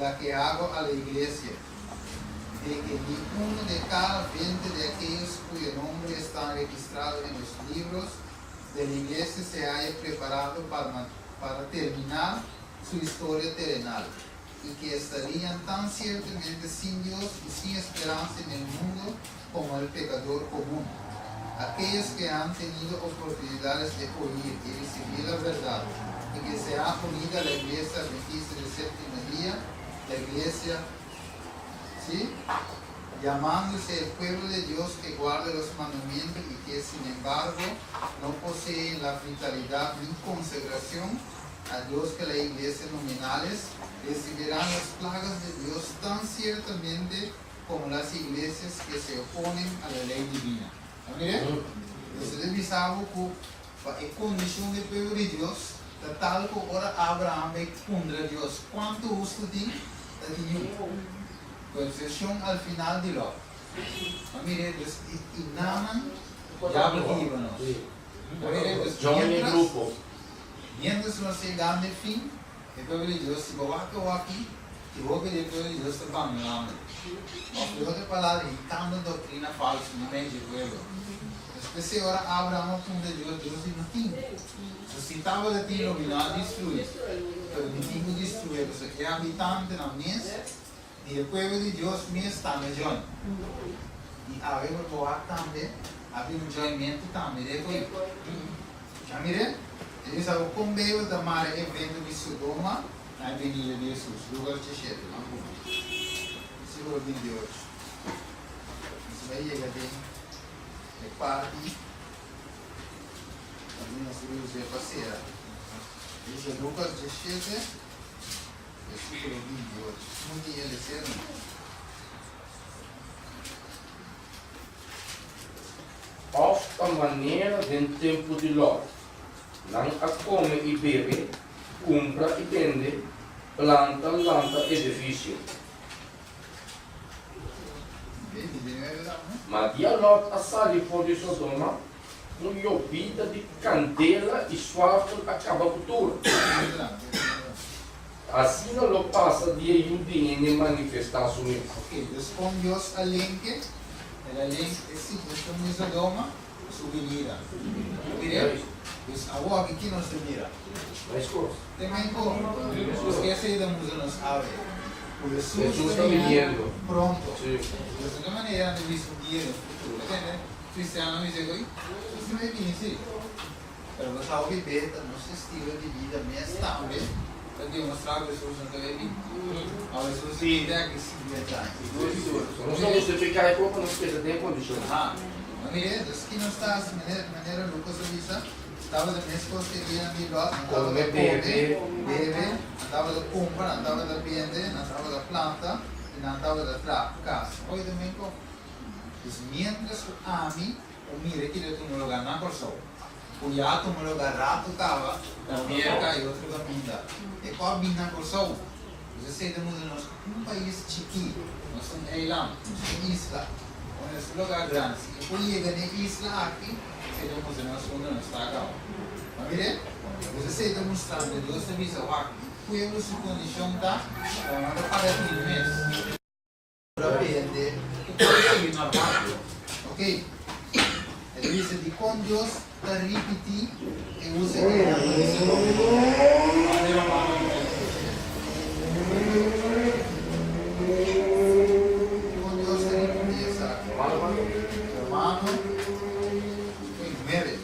la que hago a la iglesia, de que ni uno de cada 20 de aquellos cuyo nombre están registrados en los libros de la iglesia se haya preparado para, para terminar su historia terrenal y que estarían tan ciertamente sin Dios y sin esperanza en el mundo como el pecador común. Aquellos que han tenido oportunidades de oír y recibir la verdad y que se han unido a la iglesia adventista del séptimo día, la iglesia, ¿sí? Llamándose el pueblo de Dios que guarda los mandamientos y que sin embargo no poseen la vitalidad ni consagración a Dios que la iglesia nominales, recibirán las plagas de Dios tan ciertamente como las iglesias que se oponen a la ley divina. A mira? Entonces ta bisa bo ku pa e kondishon di pueblo di Dios ta tal ku ora Abraham bai puntra Dios kuantu hustu tin, ta tin niun, ku eksepshon al final di Lot. A mira? Dus i nanan diablo ki hiba nos. A mira? Dus mientras. Miéntras nos yegando e fin, e pueblo di Dios si bo wak awaki, i hopi di e pueblo di Dios ta bandonando. Òf di otro palabra, hikando doktrina falsu na medio di e pueblo. Pues p'esei ora Abraham a puntra Dios, Dios di, No tin. So si tabata tin lo mi no a destruí. Pero mi tin ku destruí pasobra e habitantenan mes di e pueblo di Dios mes tambe join. I awe bo por wak tambe a bin un joinmentu tambe den e pueblo. Ya mir'é, e bisa bo kon Beibel ta mara e evento di Sodoma na e benida di Hesus. Lukas 17, ban ku mi. Versíkulo 28. Nos bai yega den e parti kaminda nos ta usa e pa sera. E bisa Lukas 17, versíkulo 28. Un dia el e sera no. Òf ta manera den tempu di Lòt, nan a kome i bebe, kumpra i bende, planta lanta edifisio. Ma dia Lòt a sali for di Sodoma, un yobida di kandela i suafel a kaba ku tur. Asina lo pasa dia Yu di Hende manifestá su mes. Ok, dus kon Dios a lenke? El a lenk e situashon di Sodoma ku su binida. Mira, dus awor aki ki nos ta mira? Te mehor. Dus esei ta musa nos awe, ku Hesus ta biniendo pronto. Dus di ki manera nan ta bisa un dia den futuro? Tende, kristiannan a bisa ku Hesus ta bai bini, si. Pero nos a hopi be ta nos estilo di bida mes tambe ta demostrá ku Hesus no ta bai bini. Òf Hesus ta bini aki 50 aña. Sigur, sigur. So nos ta hustifiká e kos pa nos keda den kondishon. Aha. No mire, dus ki nos ta hasi manera manera Lukas a bisa, tabata meskos ku e dianan di Lòt, nan tabata Kome, kome, bebe. bebe, nan tabata kumpra, nan tabata bende, nan tabata planta i nan tabata traha kas. Oye Domingo, dus miéntras ku ami Ku mira ki ta tuma lugar na Kòrsou, ku ya a tuma lugar ratu kaba na Merka i otro kaminda. E ku a bin na Kòrsou. Nos a seta muda nos un pais chikí, nos ta un eiland, nos ta un isla. Unda nos ta lugar grandi, si e por yega na e isla aki, esei ta mustra nos unda nos ta kaba. Ma mira, nos a seta mustrando, Dios ta bisa, wak, pueblo su kondishon ta, pero nan ta paga tinu mes. Depende ku por sigui normal. Ok. E ta bisa dikon Dios ta ripití e usa e ehèmpel di Sodoma. Dikon Dios ta ripití esaki? Romano 9,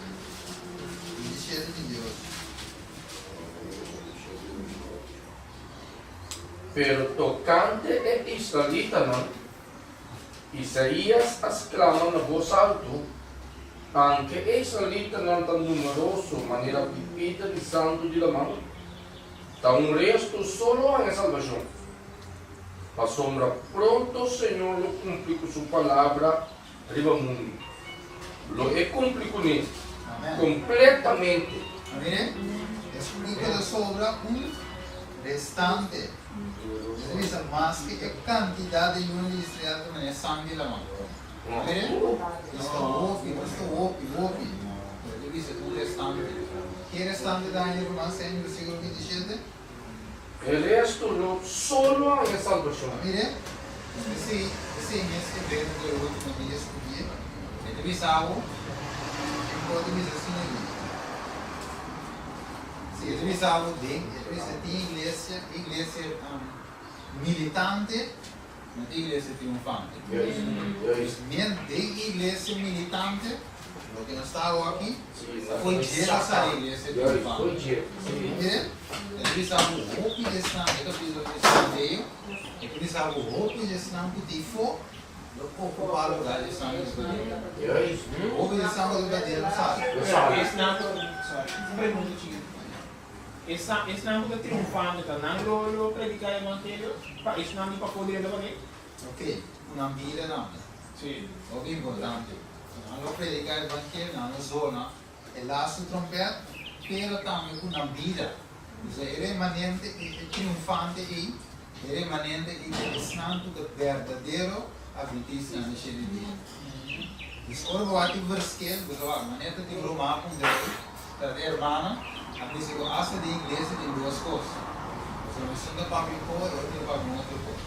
27, 28. Pero tokante e israelitanan, Isaías a sklama na bos altu, Anke e israelitanan ta numeroso manera pipita di santu di laman, ta un restu so lo haña salbashon. Pasobra pronto Señor lo kumpli ku su palabra riba mundu. Lo e kumpli kuné kompletamente. Mire, e ku ta sobra un restante. E ta bisa maske e kantidat di yunan di Israel ta manera san di laman. Mire, nos ta hopi, nos ta hopi, hopi. Pero e ta bisa un restante. Ke restante ta haña ruman Señor versíkulo 27? E resto lo solo haña salbashon. Mire, esei, esei mes e bende ku e ultimo dia skubié. E ta bisa bo, e por ta bisa asina aki. Si, e ta bisa bo den, e ta bisa tin iglesia, iglesia militante, no tin iglesia triunfante. Juist, juist. Men den iglesia militante, loke nos ta awo aki, Fo'i dje ta sali iglesia triunfante. Mire, e ta bisa bo hopi di esnan, e kapitulo di esnan deo, e ta bisa bo hopi di esnan ku tin fo lo okupá lugar di esnan ku ta paden. Hopi di esnan ku ta paden lo sali. Esnan ku, sorry, un pregunta chikitu. Esnan ku ta triunfante ta nan lo lo prediká e evangelio pa esnan di pafó drenta paden? Ok, ku nan bida tambe. Sí. Hopi importante. Nan lo prediká e evangelio, nan lo zona e lastu trompèt, pero tambe ku nan bida. Entonces e remanente, e triunfante ei, e remanente ei ta esnan ku ta berdadero adventistanan di shete dia. Dus ora bo wak e verschil, bo ta wak, manera ta tin Roma puntra ei, ta e hermana a bisa ku asta den iglesia tin dos kos. Pasobra esun ta papia un kos, e otro ta papia un otro kos.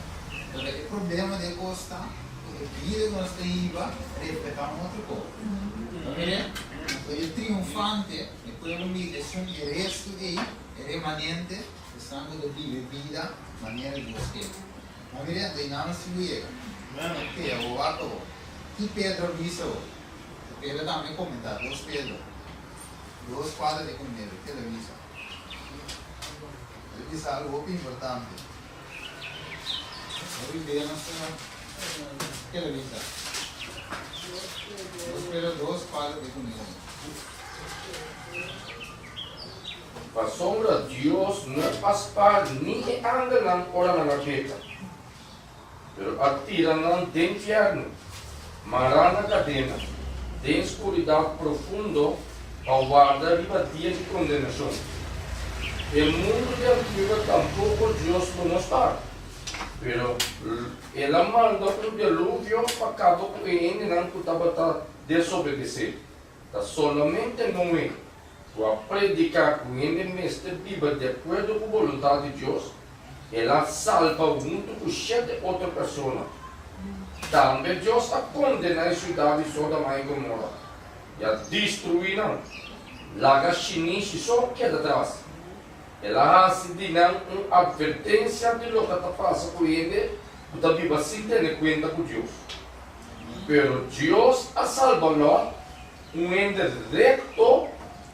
Pero e problema di e kos ta ku e bida ku nos ta hiba reflehá un otro kos. Ta mira? Anto e triunfante, e pueblo mira esun e restu ei, e remanente, esnan ku ta biba e bida manera Dios ke. Ta mira? Anto einan nos tin ku yega. Ok, awor wak awor. Ki Pedro a bisa awor? Pedro tambe a komentá, dos Pedro, dos kuater di kunuebe, ke el a bisa? El a bisa algu hopi importante. Hopi bia nos ta ke el a bisa? Dos Pedro dos kuater di kunuebe. Pasobra Dios no a spar ni e angelnan ora nan a peka. Pero a tira nan den fièrnu, mará na kadena, den skuridat profundo pa warda riba dia di kondenashon. E mundu di antigua tampoko Dios lo no spar, pero El a manda un deluvio pa kaba ku e hendenan ku tabata desobedesé. Ta solamente Noe ku a prediká ku hende mester biba di akuerdo ku boluntat di Dios. El a salba huntu ku shete otro persona. Tambe Dios a kondená e siudat di Sodoma i Gomora i a destruí nan, laga shinishi so keda tras. El a hasi di nan un atvertensia di loke ta pasa ku hende ku ta biba sin tene kuenta ku Dios. Pero Dios a salba Lòt, un hende rekto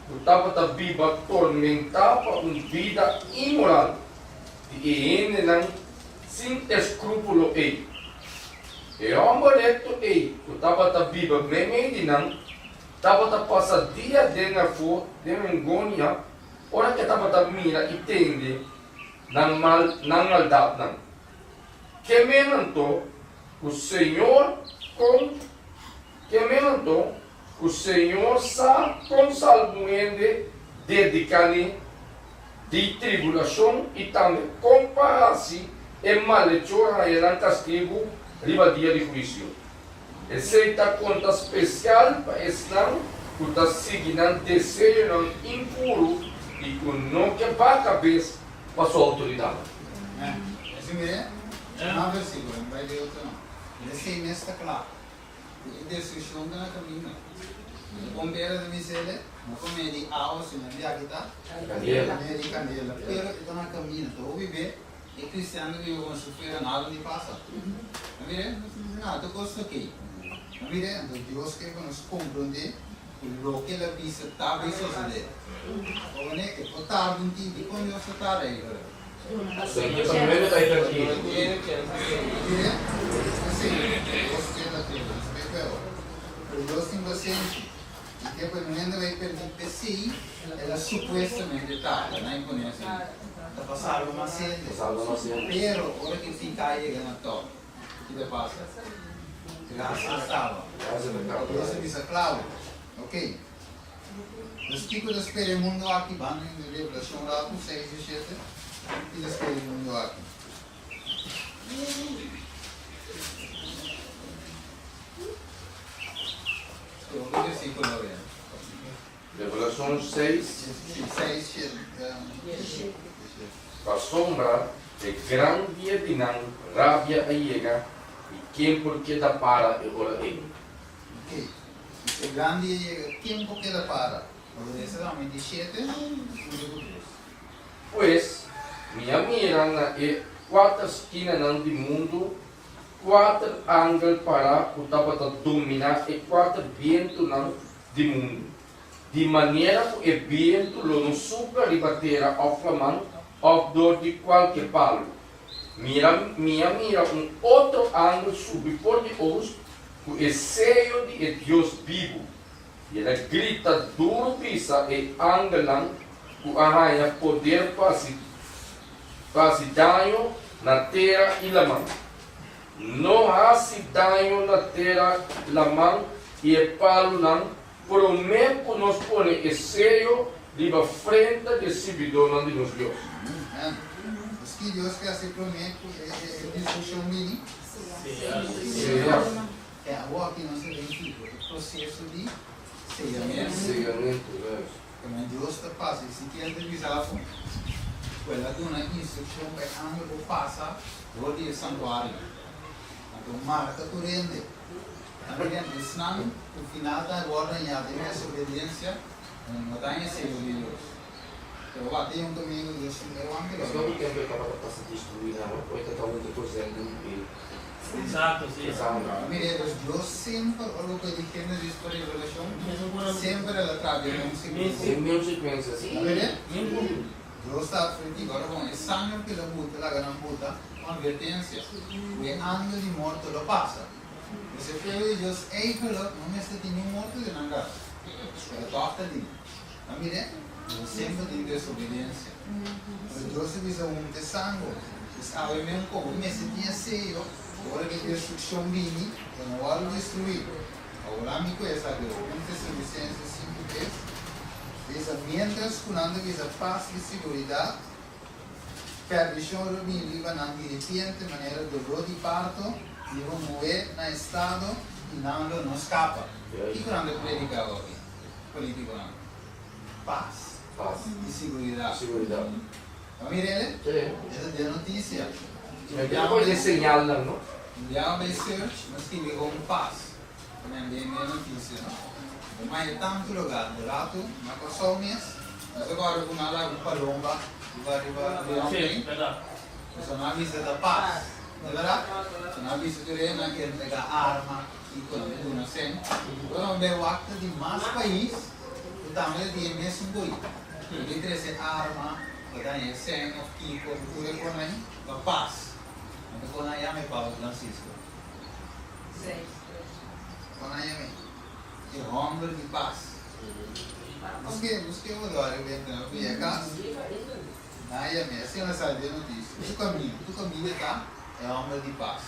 ku tabata biba tormentá pa un bida inmoral di e hendenan sin eskrúpulo ei. E hòmber rekto ei ku tabata biba meimei di nan tabata pasa dia den afó den angonia ora ku e tabata mira i tende nan mal nan maldatnan. Ke men anto ku Señor kon Ke men anto ku Señor sa kon salba un hende dediká n'e di tribulashon i tambe kon pa hasi e malechor haña nan kastigu riba dia di huisio. Esei ta konta spesial pa esnan ku ta sigui nan deseonan impuru i ku no ke baha kabes pa su outoridat. Ku e destrukshon ta na kaminda. No ta kompera ta bisele, no pa medio di awa sino di aki ta Kandela. medio di kandela, pero e ta na kaminda. Ta hopi be e kristian ta biba komo si fuera nada di pasa. No mira, no ta bisa nada, tur kos ta okey. No mira, anto Dios ke pa nos komprondé ku loke el a bisa ta bay sosodé. Pasobra e por tarda un tiki, dikon Dios ta tarda ei? Dus kiko ta spera e mundu aki? Ban den Revelashon ratu, seis i shete. Ki ta spera e mundu aki? Skohe un versíkulo awe. Revelashon seis. Si, seis, shete. Pasobra e gran dia di nan rabia a yega, i ken por keda para e ora ei? Ok, si e gran dia yega, ken por keda para? Obedece ta momento di shete, hunto ku tres. Pues, mi a mira na e kuater skinanan di mundu kuater angel pará ku tabata dominá e kuater bientunan di mundu, di manera ku e bientu lo no supla riba tera òf laman òf dor di kualke palu. Mira, mi a mira un otro angel subi for di oost ku e seyo di e Dios bibu, i el a grita duru bisa e angelnan ku a haña poder pa hasi daño na tera i laman, No hasi daño na tera, laman i e palunan promé ku nos pone e seyo riba frenta di e sirbidónan di nos Dios. Amen. Paski Dios ke hasi promé ku e destrukshon bini? Seya. E awor aki nos ta den kiko? E proseso di seyamentu. Seyamentu, yes. Kende Dios ta pasa, Ezekiel ta bisa ku el a duna instrukshon pa e angel por pasa dor di e santuario. Anto marka tur hende. Tambe den esnan ku final ta wòrdu hañá den desobediensia, nan no ta haña seyo di Dios. Pero wak tin un kaminda ku Dios tin e wante Mas lo. no ku tempu e tabata pasa destruí nan, no? Ku e ta hunta tur zenden i Exacto, sí. Sangre. Mire, dus Dios semper, ora ku di Génesis pa Revelashon, semper el a traha den un sekuensia. Den un sekuensia, sí. Mire, Dios ta atvertí, ora bon, e sanger ku el a buta, laga nan buta, un atvertensia, ku e angel di morto lo pasa. Dus e pueblo di Dios eigenlijk no mester tin niun morto den nan kas, pero tòg ta tin. Ma mire, Dios semper tin desobediencia. Pero Dios ta bisa hunta e sango. Dus awe men komo mester tin e seyo, ora ku e destrukshon bini, bo no wòrdu destruí. Awor ami ku esaki un Tesalonicenses 5, 3 bisa, Miéntras ku nan ta bisa pas i siguridat, Perdishon lo bin riba nan diripiente manera doló di parto riba un muhé na estado i nan lo no skapa. Kiko nan ta prediká hopi? Politikonan. Pas i siguridat. Bo mir'e? Sí. E ta den notisia. Mi ta pone señalnan, no? Un biaha bai search, mi a skibi kon pas. Ta men den e notisia, no? Bo maya tantu lugar, de ratu, na Kòrsou mes, nos a kòrda ku nan laga un palomba riba riba leon Sí, bèrdat. Pasobra nan a bisa ta pas. No bèrdat? So nan a bisa tur e nan ke entrega arma, kiko, nan ta duna sèn. Ora nan bai wak ta di mas pais ku tambe ta tin e mesun koi. Bo tin trese arma, bo ta haña e sèn òf kiko, tur e konan pa pas. Nan ta konan yama e Papa Francisco. Konan yama e? E hòmber di pas. Busk'é, busk'é un lòri benta nan pia kas. Nan a yam'é, asina nan sali den notisia. Tur kaminda, tur kaminda ta e hòmber di pas.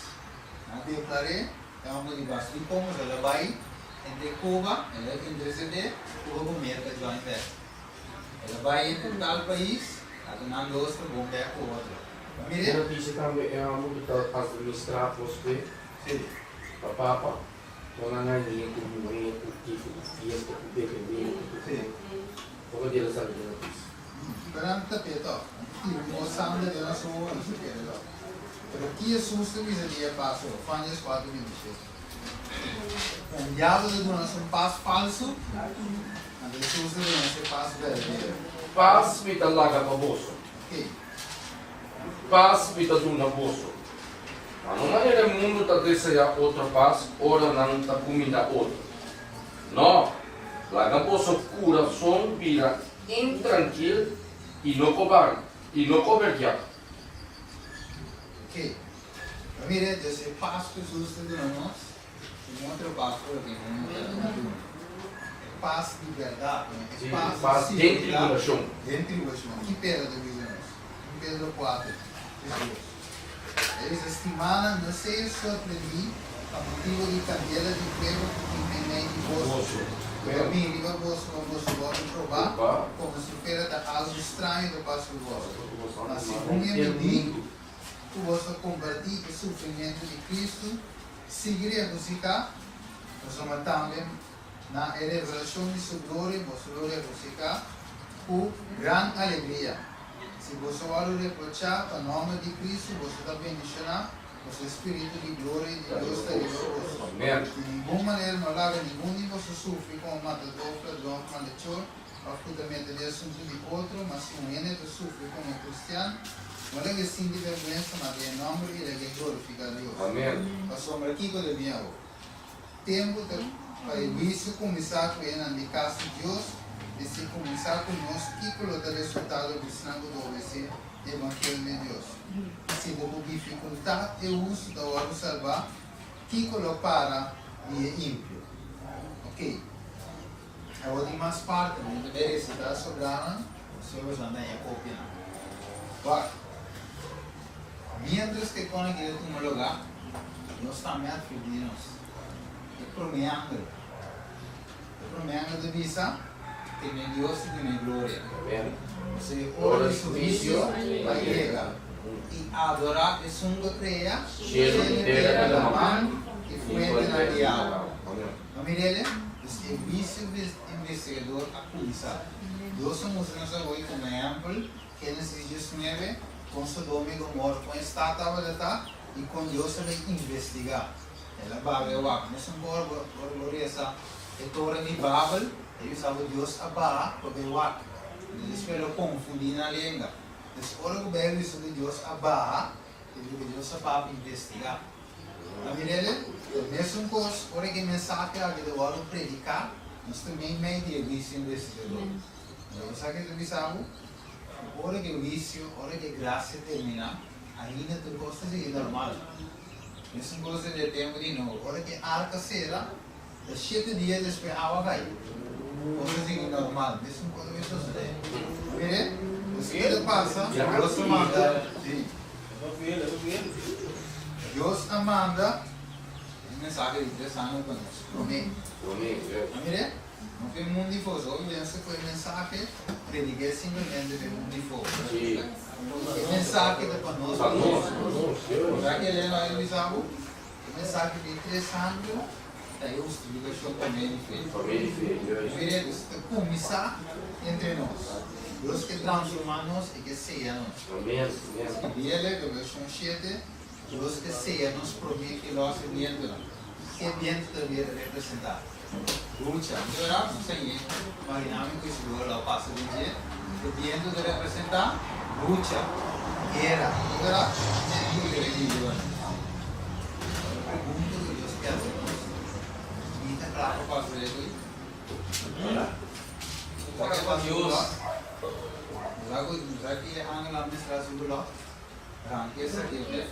Nan a deklar'é e hòmber di pas. Dikon? Pasobra el a bai entre Cuba, el a intersedé Cuba ku Merka join bèk. El a bai entre tal pais, anto nan dos ta bon bèk ku otro. Bo mir'é? E notisia tambe e hòmber ku ta administrá Bosque pa Papa. No nan hañ'é ku muhé, ku kiko, ku fiesta, ku bebementu, ku tur. Poko dia lo sali den notisia. Pero nan ta tap'é tòg. Nan ta tira un kos sangre den nan soho, nan ta kere tòg. Pero ki Hesus ta bisa di e paso? Juan dieskuater, bintishete. Un diablo ta duna nos un pas falsu, anto Hesus ta duna nos e pas berdadero. Pas mi ta laga pa boso. Pas mi ta duna boso. Ma no manera e mundu ta deseá otro pas ora nan ta kuminda otro. No, laga boso kurason bira intrankil i no kobar, i no koberdiá. Oké, ma mira, dus e pas ku Hesus ta duna nos, un otro pas ku loke e mundu ta duna. E pas di bèrdat, no? E pas di Den siguridat tribulashon. Den tribulashon. Ki Pedro ta bisa nos? Un Pedro kuater, 3, dos. E bisa, Stimánan, no sea sorprendí pa motibu di kandela di fuego ku tin meimei di boso, ku ta bin riba boso pa boso wòrdu probá, komo si fuera ta algu straño ta pasa ku boso. Ma segun e midí ku boso ta kompartí e sufrimentu di Kristu, sigui regosihá, pasobra tambe na e revelashon di su gloria boso lo regosihá ku gran alegria. Si boso wòrdu reprochá pa nòmber di Kristu, boso ta bendishoná, pasobra e spiritu di gloria di Dios ta riba boso. Di ningun manera no laga ningun di boso sufri komo matadó, ladron òf malechor, òf ku ta mete den asuntu di otro, ma si un hende ta sufri komo kristian, no lag'é sinti bèrgwensa, ma den e nòmber ei lag'é glorifiká Dios. Pasobra kiko ta bin awor? Tempu ta pa e huisio kuminsá ku enan di kas di Dios, i si kuminsá ku nos, kiko lo ta resultado di esnan ku ta obesé e evangelio di Dios? Si ta ku difikultat e hustu ta wòrdu salbá, kiko lo para di e impio? Oke, awor tin mas parti, mi ta bai resitá sobranan, si boso nan ta haña kopianan. Wak, miéntras ku e kòne keda tuma lugá, Dios tambe a atvertí nos. E promé angel, e promé angel ta bisa, Teme Dios i dun'é gloria. Pasobra e ora di su huisio a yega. I adorá esun ku a krea shelu, tera, laman i fuentenan di awa. No mir'el? Dus e huisio investigador a kuminsá. Dios a mustra nos awe komo ehèmpel Génesis diesnuebe, kon Sodoma i Gomorra, kon e stat tabata ta i kon Dios a bai investigá. El a babia wak. Mesun ku ora bo ora bo resa e toren di Babel, e bisa bo Dios a baha pa bai wak. Despues el a konfundí nan lenga. Des ora ku Beibel bisa ku Dios a baha, e di ku Dios a baha pa investigá. A mir'el, e mesun kos ora ku e mensahe aki ta wòrdu prediká, nos ta meimei di e huisio investigador. Bo sa ke ta bisa bo? Ku ora ku e huisio, ora ku e grasia terminá, ainda tur kos ta sigui normal. Mesun kos den e tempu di Noe. Ora ku e arka sera, ta shete dia despues awa kai. Kos ta sigui normal. Mesun kos a bin sosodé. Mire, loke ta pasa, Dios a manda, sí. Dios a manda un mensahe di tres angel pa nos, promé. Mire, no pa e mundu di foso. Hopi biensa ku e mensahe, predik'é simplemente pa e mundu di foso. E mensahe ta pa nos mes. Sa ke Elena a bisa bo? E mensahe di tres angel. ta e hustifikashon pa medio di fe. Pa medio di fe, juist. Mira, dus ta kuminsá entre nos. Dios ke transformá nos i ke seya nos. Amen, amen. Skibiele, Revelashon shete, Dios ke seya nos promé ke los e bientunan. Ke bientu ta representá? Lucha. Mi ora, no sa ñe, imaginá mi ku sigur lo a pasa den dje. E bientu ta representá lucha, guera. Mi ora, mi kere di Dios. E pregunta ku Dios ke hasi nos, Mi ta kla pa pasa den esei? Sa ke pasa ku Lot? Sa ki e angelnan mester hasi ku Lot? Ranke esaki, oke?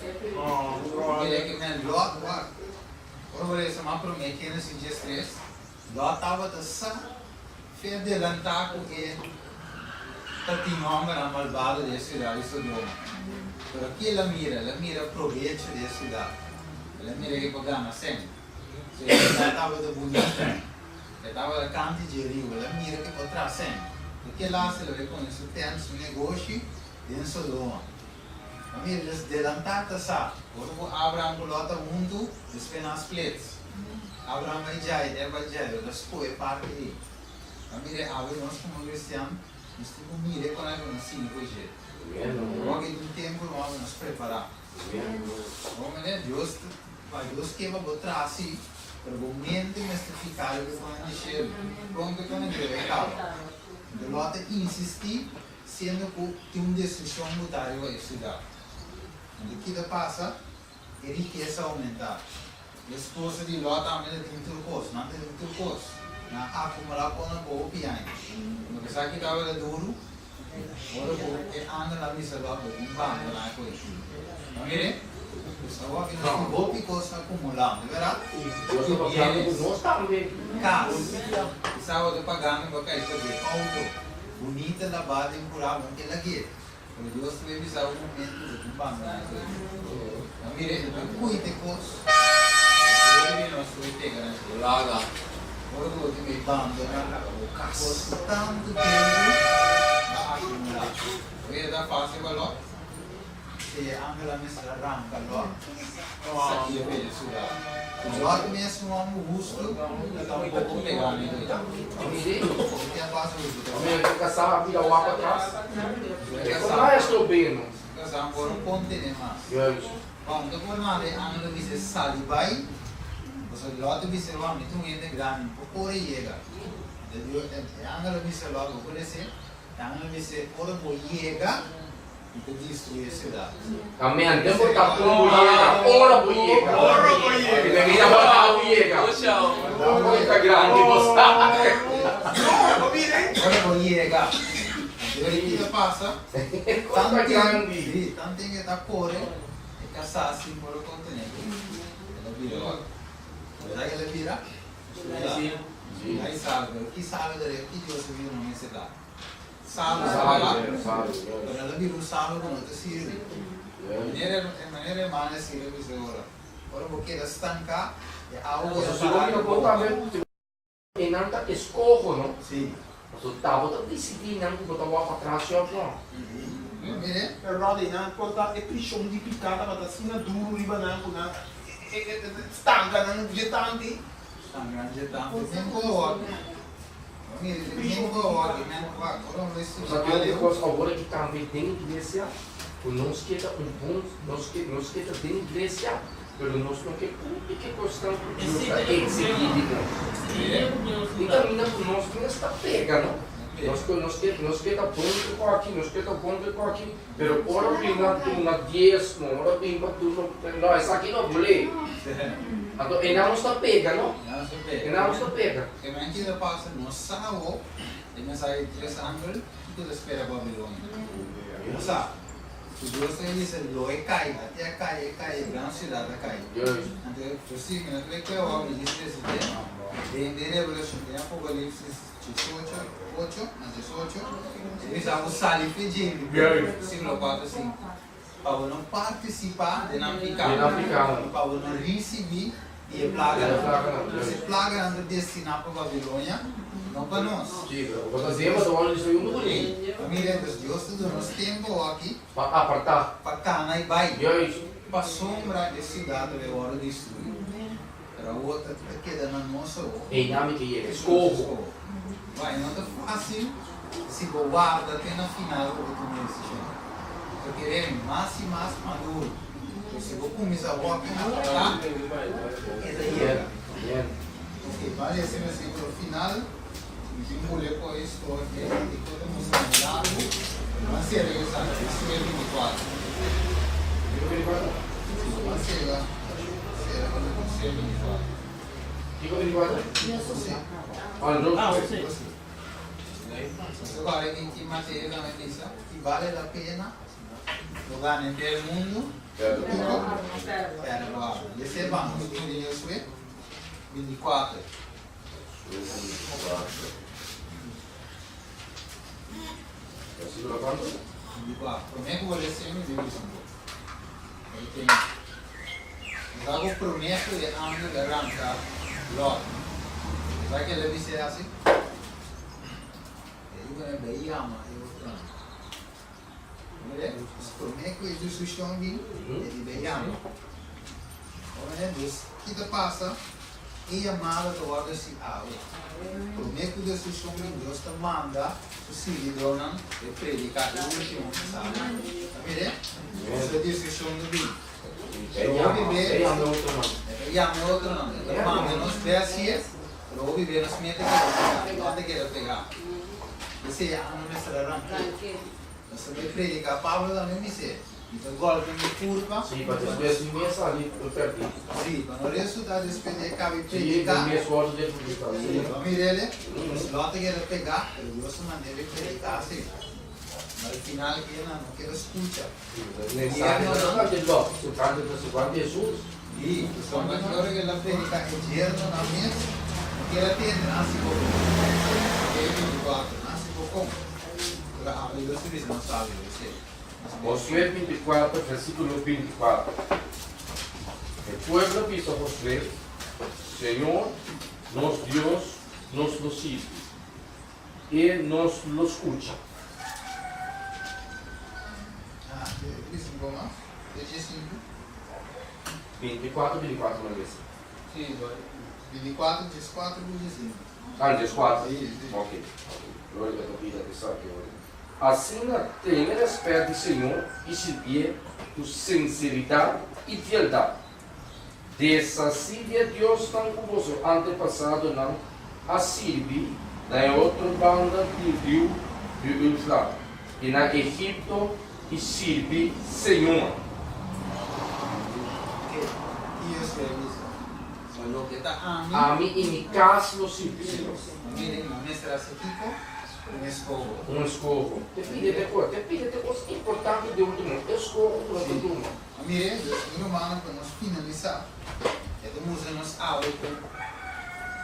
Kere ke men Lot wak. Ora bo lesa mas promé Génesis diestres, Lòt tabata sa fe adelantá ku e ta tin hòmbernan malbado den e siudat di Sodoma. Pero ki el a mira? El a mira probecho di e siudat. El a mira ke por gana sèn. So e siudat tabata bunita. E tabata kanti dje riu. El a mira ke por traha sèn. So ke el a hasi? El a bai pone su tènt, su negoshi den Sodoma. Ma mira, des delantá ta sa, ora ku Abraham ku Lot ta huntu, despues nan a splits. Abraham bai djai, el bai djai, lo ta skohe parti ei. Ma mira, awe nos komo kristian, nos tin ku mira e konai ku nos sigui ku dje. Awor ke tin tempu ruman pa nos prepará. Bo mira, Dios, pa Dios ke pa bo traha si, pero bo mente mester fiká riba e konan di shelu. Pronto e konan debe kaba. Anto Lot a insistí. Siendo ku tin un destrukshon butá riba e siudat. Anto ki ta pasa? E rikesa a oumentá. E esposa di Lòt tambe ta tin tur kos. Nan ta tin tur kos. Nan a akumulá konan pa hopi aña. Anto ku esaki tabata duru, ora ku e angel a bisa Lòt, Bo tin bandoná e koe. Bo mira? Pues awor aki nos tin hopi kos akumulá, no bèrdat? Dios ta papiando ku nos tambe. Kas. Kisas bo ta pagando pa kai pa dje outo. Bunita labá den kurá bon ke lag'é, pero Dios ta bay bisa un momento bo tin bandoná e koe. Ma mira, e ta kuita e kos, ora di nos ta bay pega na dje. Laga. Ora ku bo tin bay bandoná kos ku tantu tempu a akumulá. Oye, e ta fásil pa Lòt? Si e angel a mester a ranka Lòt, esaki e bella siudat. Lòt mes un hòmber hustu tampoko pegá na e lei. Esaki a pasa ku su Amén. Bo kasá a bira wak atras? E kon a estrob'é no? Su kasá no por kontené mas. Juist. Bon, ta por manda e angel a bis'é sali bai, pasobra Lòt a bis'é, Wak, mi ta un hende grandi, mi por kore yega. E angel a bisa Lòt, Bo por esei? E angel a bis'é, Ora bo yega, Mi ta destruí e siudat. Amen. Den bo ta kon bo yega, ora bo yega. Ora bo yega. Mi ta mira bo ta bo yega. Bo ta grandi bo sa. Ora bo yega. Anto ki ta pasa? Kon ta grandi. Sí, tanten e ta kore, e kasá sin por a kontené. El a bira wak. Bo sa ke el a bira? Siudat. Ai salu, pero ki salu ta riba? Ki Dios a bira no mester ta? Salu sala, pero el a bira un salu ku no ta sirbi. Manera e manera e man a sirbi bisa ora. Ora bo keda stanká, e awa ku ta para den bo. Tambe e nan ta eskoho, no? Sí. Pasobra ta bo ta disidí nan ku bo ta wak patras sí òf no. Mire. Pero brother, nan por ta e prishon di piká tabata asina duru riba nan ku nan stanka nan dje tanti. Stanka nan dje tanti. Men por wak. Nos a tin un kos awor aki tambe den iglesia ku nos ke ta un bon nos ke nos ke ta den iglesia pero nos no ke kumpli ke kosnan ku Dios ta eksigí di nos. Tin kaminda ku nos mes ta pega no nos ke nos ke nos ke ta bon ke koki nos ke ta bon ke koki pero ora bin na duna diesmo ora bin pa duna no esaki no bole anto einan nos ta pega no einan nos ta pega. E men ki ta pasa no sa awo, e mensahe di tres angel, kiko ta spera Babilonia? No sa. Ku Dios ta bisa lo e kai, ati a kai, e kai, e gran siudat a kai. Anto e si, mi no ta bay kue awo, mi djis resite, den den Revelashon, den Apokalipsis diesocho, ocho, na diesocho, e bisa bo sali fe dje, versíkulo kuatro, sinku, pa bo no partisipá den nan piká, pa bo no risibí di e plaganan. Pues e plaganan ta destiná pa Babilonia, no pa nos. Sí, pero bo ta zema ta wòrdu destruí huntu ku nan. Pa mira, pues Dios ta duna nos tempu awaki. Pa apartá. Pa kana i bai. Juist. Pasobra e siudat ta bai wòrdu destruí. Pero awor ta keda na nos awor. Einan mi ke yega, eskoho. Bai, no ta fácil si bo warda te na final pa bo tuma e desishon. Ta kere mas i mas maduro. Pero si bo kuminsá wòrdu adaptá, e ta yega. Ok, ban lesa e versíkulo final. Mi tin bule ku e historia di ku ta mustra mi largu, pero ban sera esaki, Josué 24. Sí, ban sera, sera ku Josué 24. Kiko 24? Sí. Ah, Josué. Josué. Nos a wak den ki materia tambe bisa, ki bale la pena lo gana henter el mundu, kiko? Perde bo alma. Lesa e ban, nos studia Josué 24. Versículo cuánto? 24. Promé ku bo lesa mi debe bisa un poco. Ahí tin. Nos hago promé ku e angel a ranka Lot. Bo sa ke el a bis'é hasi? E di kuné bai yama e otronan. Mire, promé ku e destrukshon bin, e di bai yama. Bo mira, dus ki ta pasa? E yamada ta wòrdu hasi awe. Promé ku destrukshon bin, Dios ta manda su sirbidónan bai prediká e último mensahe. Ta mira? Pasobra e destrukshon ta bin. Pero hopi bes, e ta yama e otronan, e ta manda nos bèsies, pero hopi bes nos mete keda pegá, no ta keda pegá. P'esei amo mester a ranké. Nos ta bai prediká. Pablo tambe bis'é, Mi ta gòlpia mi kurpa. Sí, pa despues mi mes sali pèrdí. Sí, pa no resultá despues di e kabi prediká. Sí, mi mes wòrdu depubliká. Sí, bo a mir'é? Nos lòt a keda pegá, pero Dios a mand'é bai prediká sí. Ma al final e nan no keda skucha. Sí, mensahe no ta di lòt, su kante ta su kante Hesus. Sí, pasobra ki ora ku el a prediká e yernonan mes no keda tende, nan hasi bo kon. Mateo 24, nan hasi bo kon. Pero abo Dios ta bisa, no sabi lo esei. Josué 24, versíkulo 24 E pueblo a bisa Josué, Señor, nos Dios, nos lo sirbi, i nos lo skucha. Ah, bisa un poco mas. 25. 24, 24 na mesa. Sí, 24, 14 ku 15. Ah, 14? Sí, sí. Ok, ok. Gloria ta bida ku esaki ora. Asina tene rèspèt di Señor i sirbié ku sinseridat i fieldat. Deshasí di e diosnan ku boso antepasadonan a sirbi na e otro banda di riu di Eufrat i na Egipto i sirbi Señor. Ke Dios ke a bisa? Pa loke ta ami. Ami i mi kas lo sirbi Señor. Miren, no mester hasi kiko? Un eskoho. Un eskoho. Te pide te kos, te pide te kos importante den un tumor. Eskoho ku no ta tuma. A mire, dus mi rumannan, pa nos finalisá, e ta mustra nos awe ku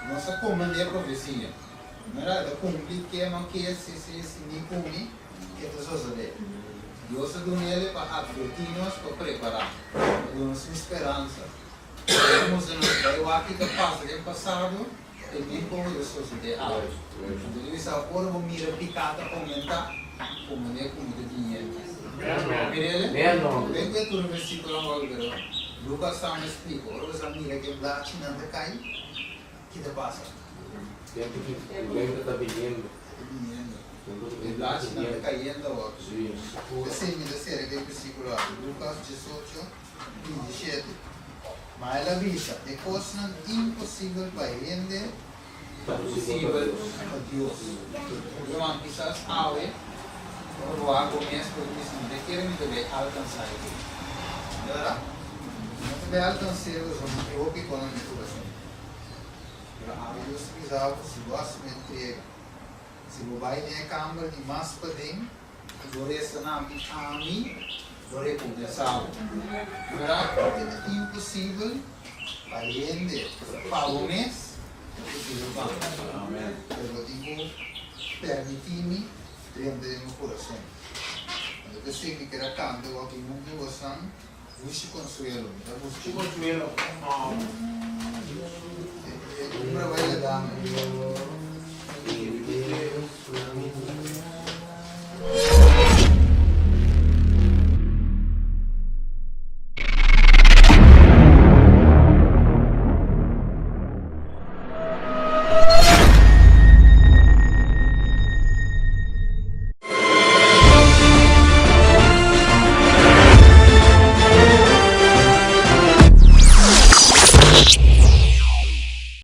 nos a komprendé e profesia. Mira, e ta kumpli ke no ke, si si, si mi ku mi, ke ta sosodé. Dios a duna el pa atvertí nos, pa prepará, pa duna nos un speransa. E ta mustra nos bai wak ki ta pasa den pasado, te bien komo ta sosodé awe. Anto di bisa, ora bo mira piká ta oumentá, komprendé ku mi ta biniendo. Mirele? Ben ku e tur versíkulonan wak, pero Lukas tambe splika, ora bo sa mira ku e blachinan ta kai, ki ta pasa? Tempu di tormenta ta biniendo. Ta biniendo. E blachinan ta kayendo awor. Esei mi ta sera ku e versíkulo aki, Lukas 18, 27. Ma el a bisa, E kosnan imposibel pa hende ta posibel pa Dios. Ruman, kisas awe ora bo wak bo mes por bisa, Mi ta kere mi ta bay alkansá e kos. Bèrdat? Mi no ta bay alkans'é pasobra mi tin hopi kos na mi kurason. Pero awe Dios ta bisa bo, si bo hasi mi entrega, si bo bai den e kamber di mas paden, i bo resa na mi, ami lo rekompensá bo. Bèrdat? E ta imposibel pa hende, pa bo mes, ta posibel pa mi. Pero bo tin ku permití mi drenta den bo kurason. Anto p'esei mi ker a kanta wak i nunka bosan bushi konsuelo. Mi ta buska. Bushi konsuelo. E umbra bai laga mi.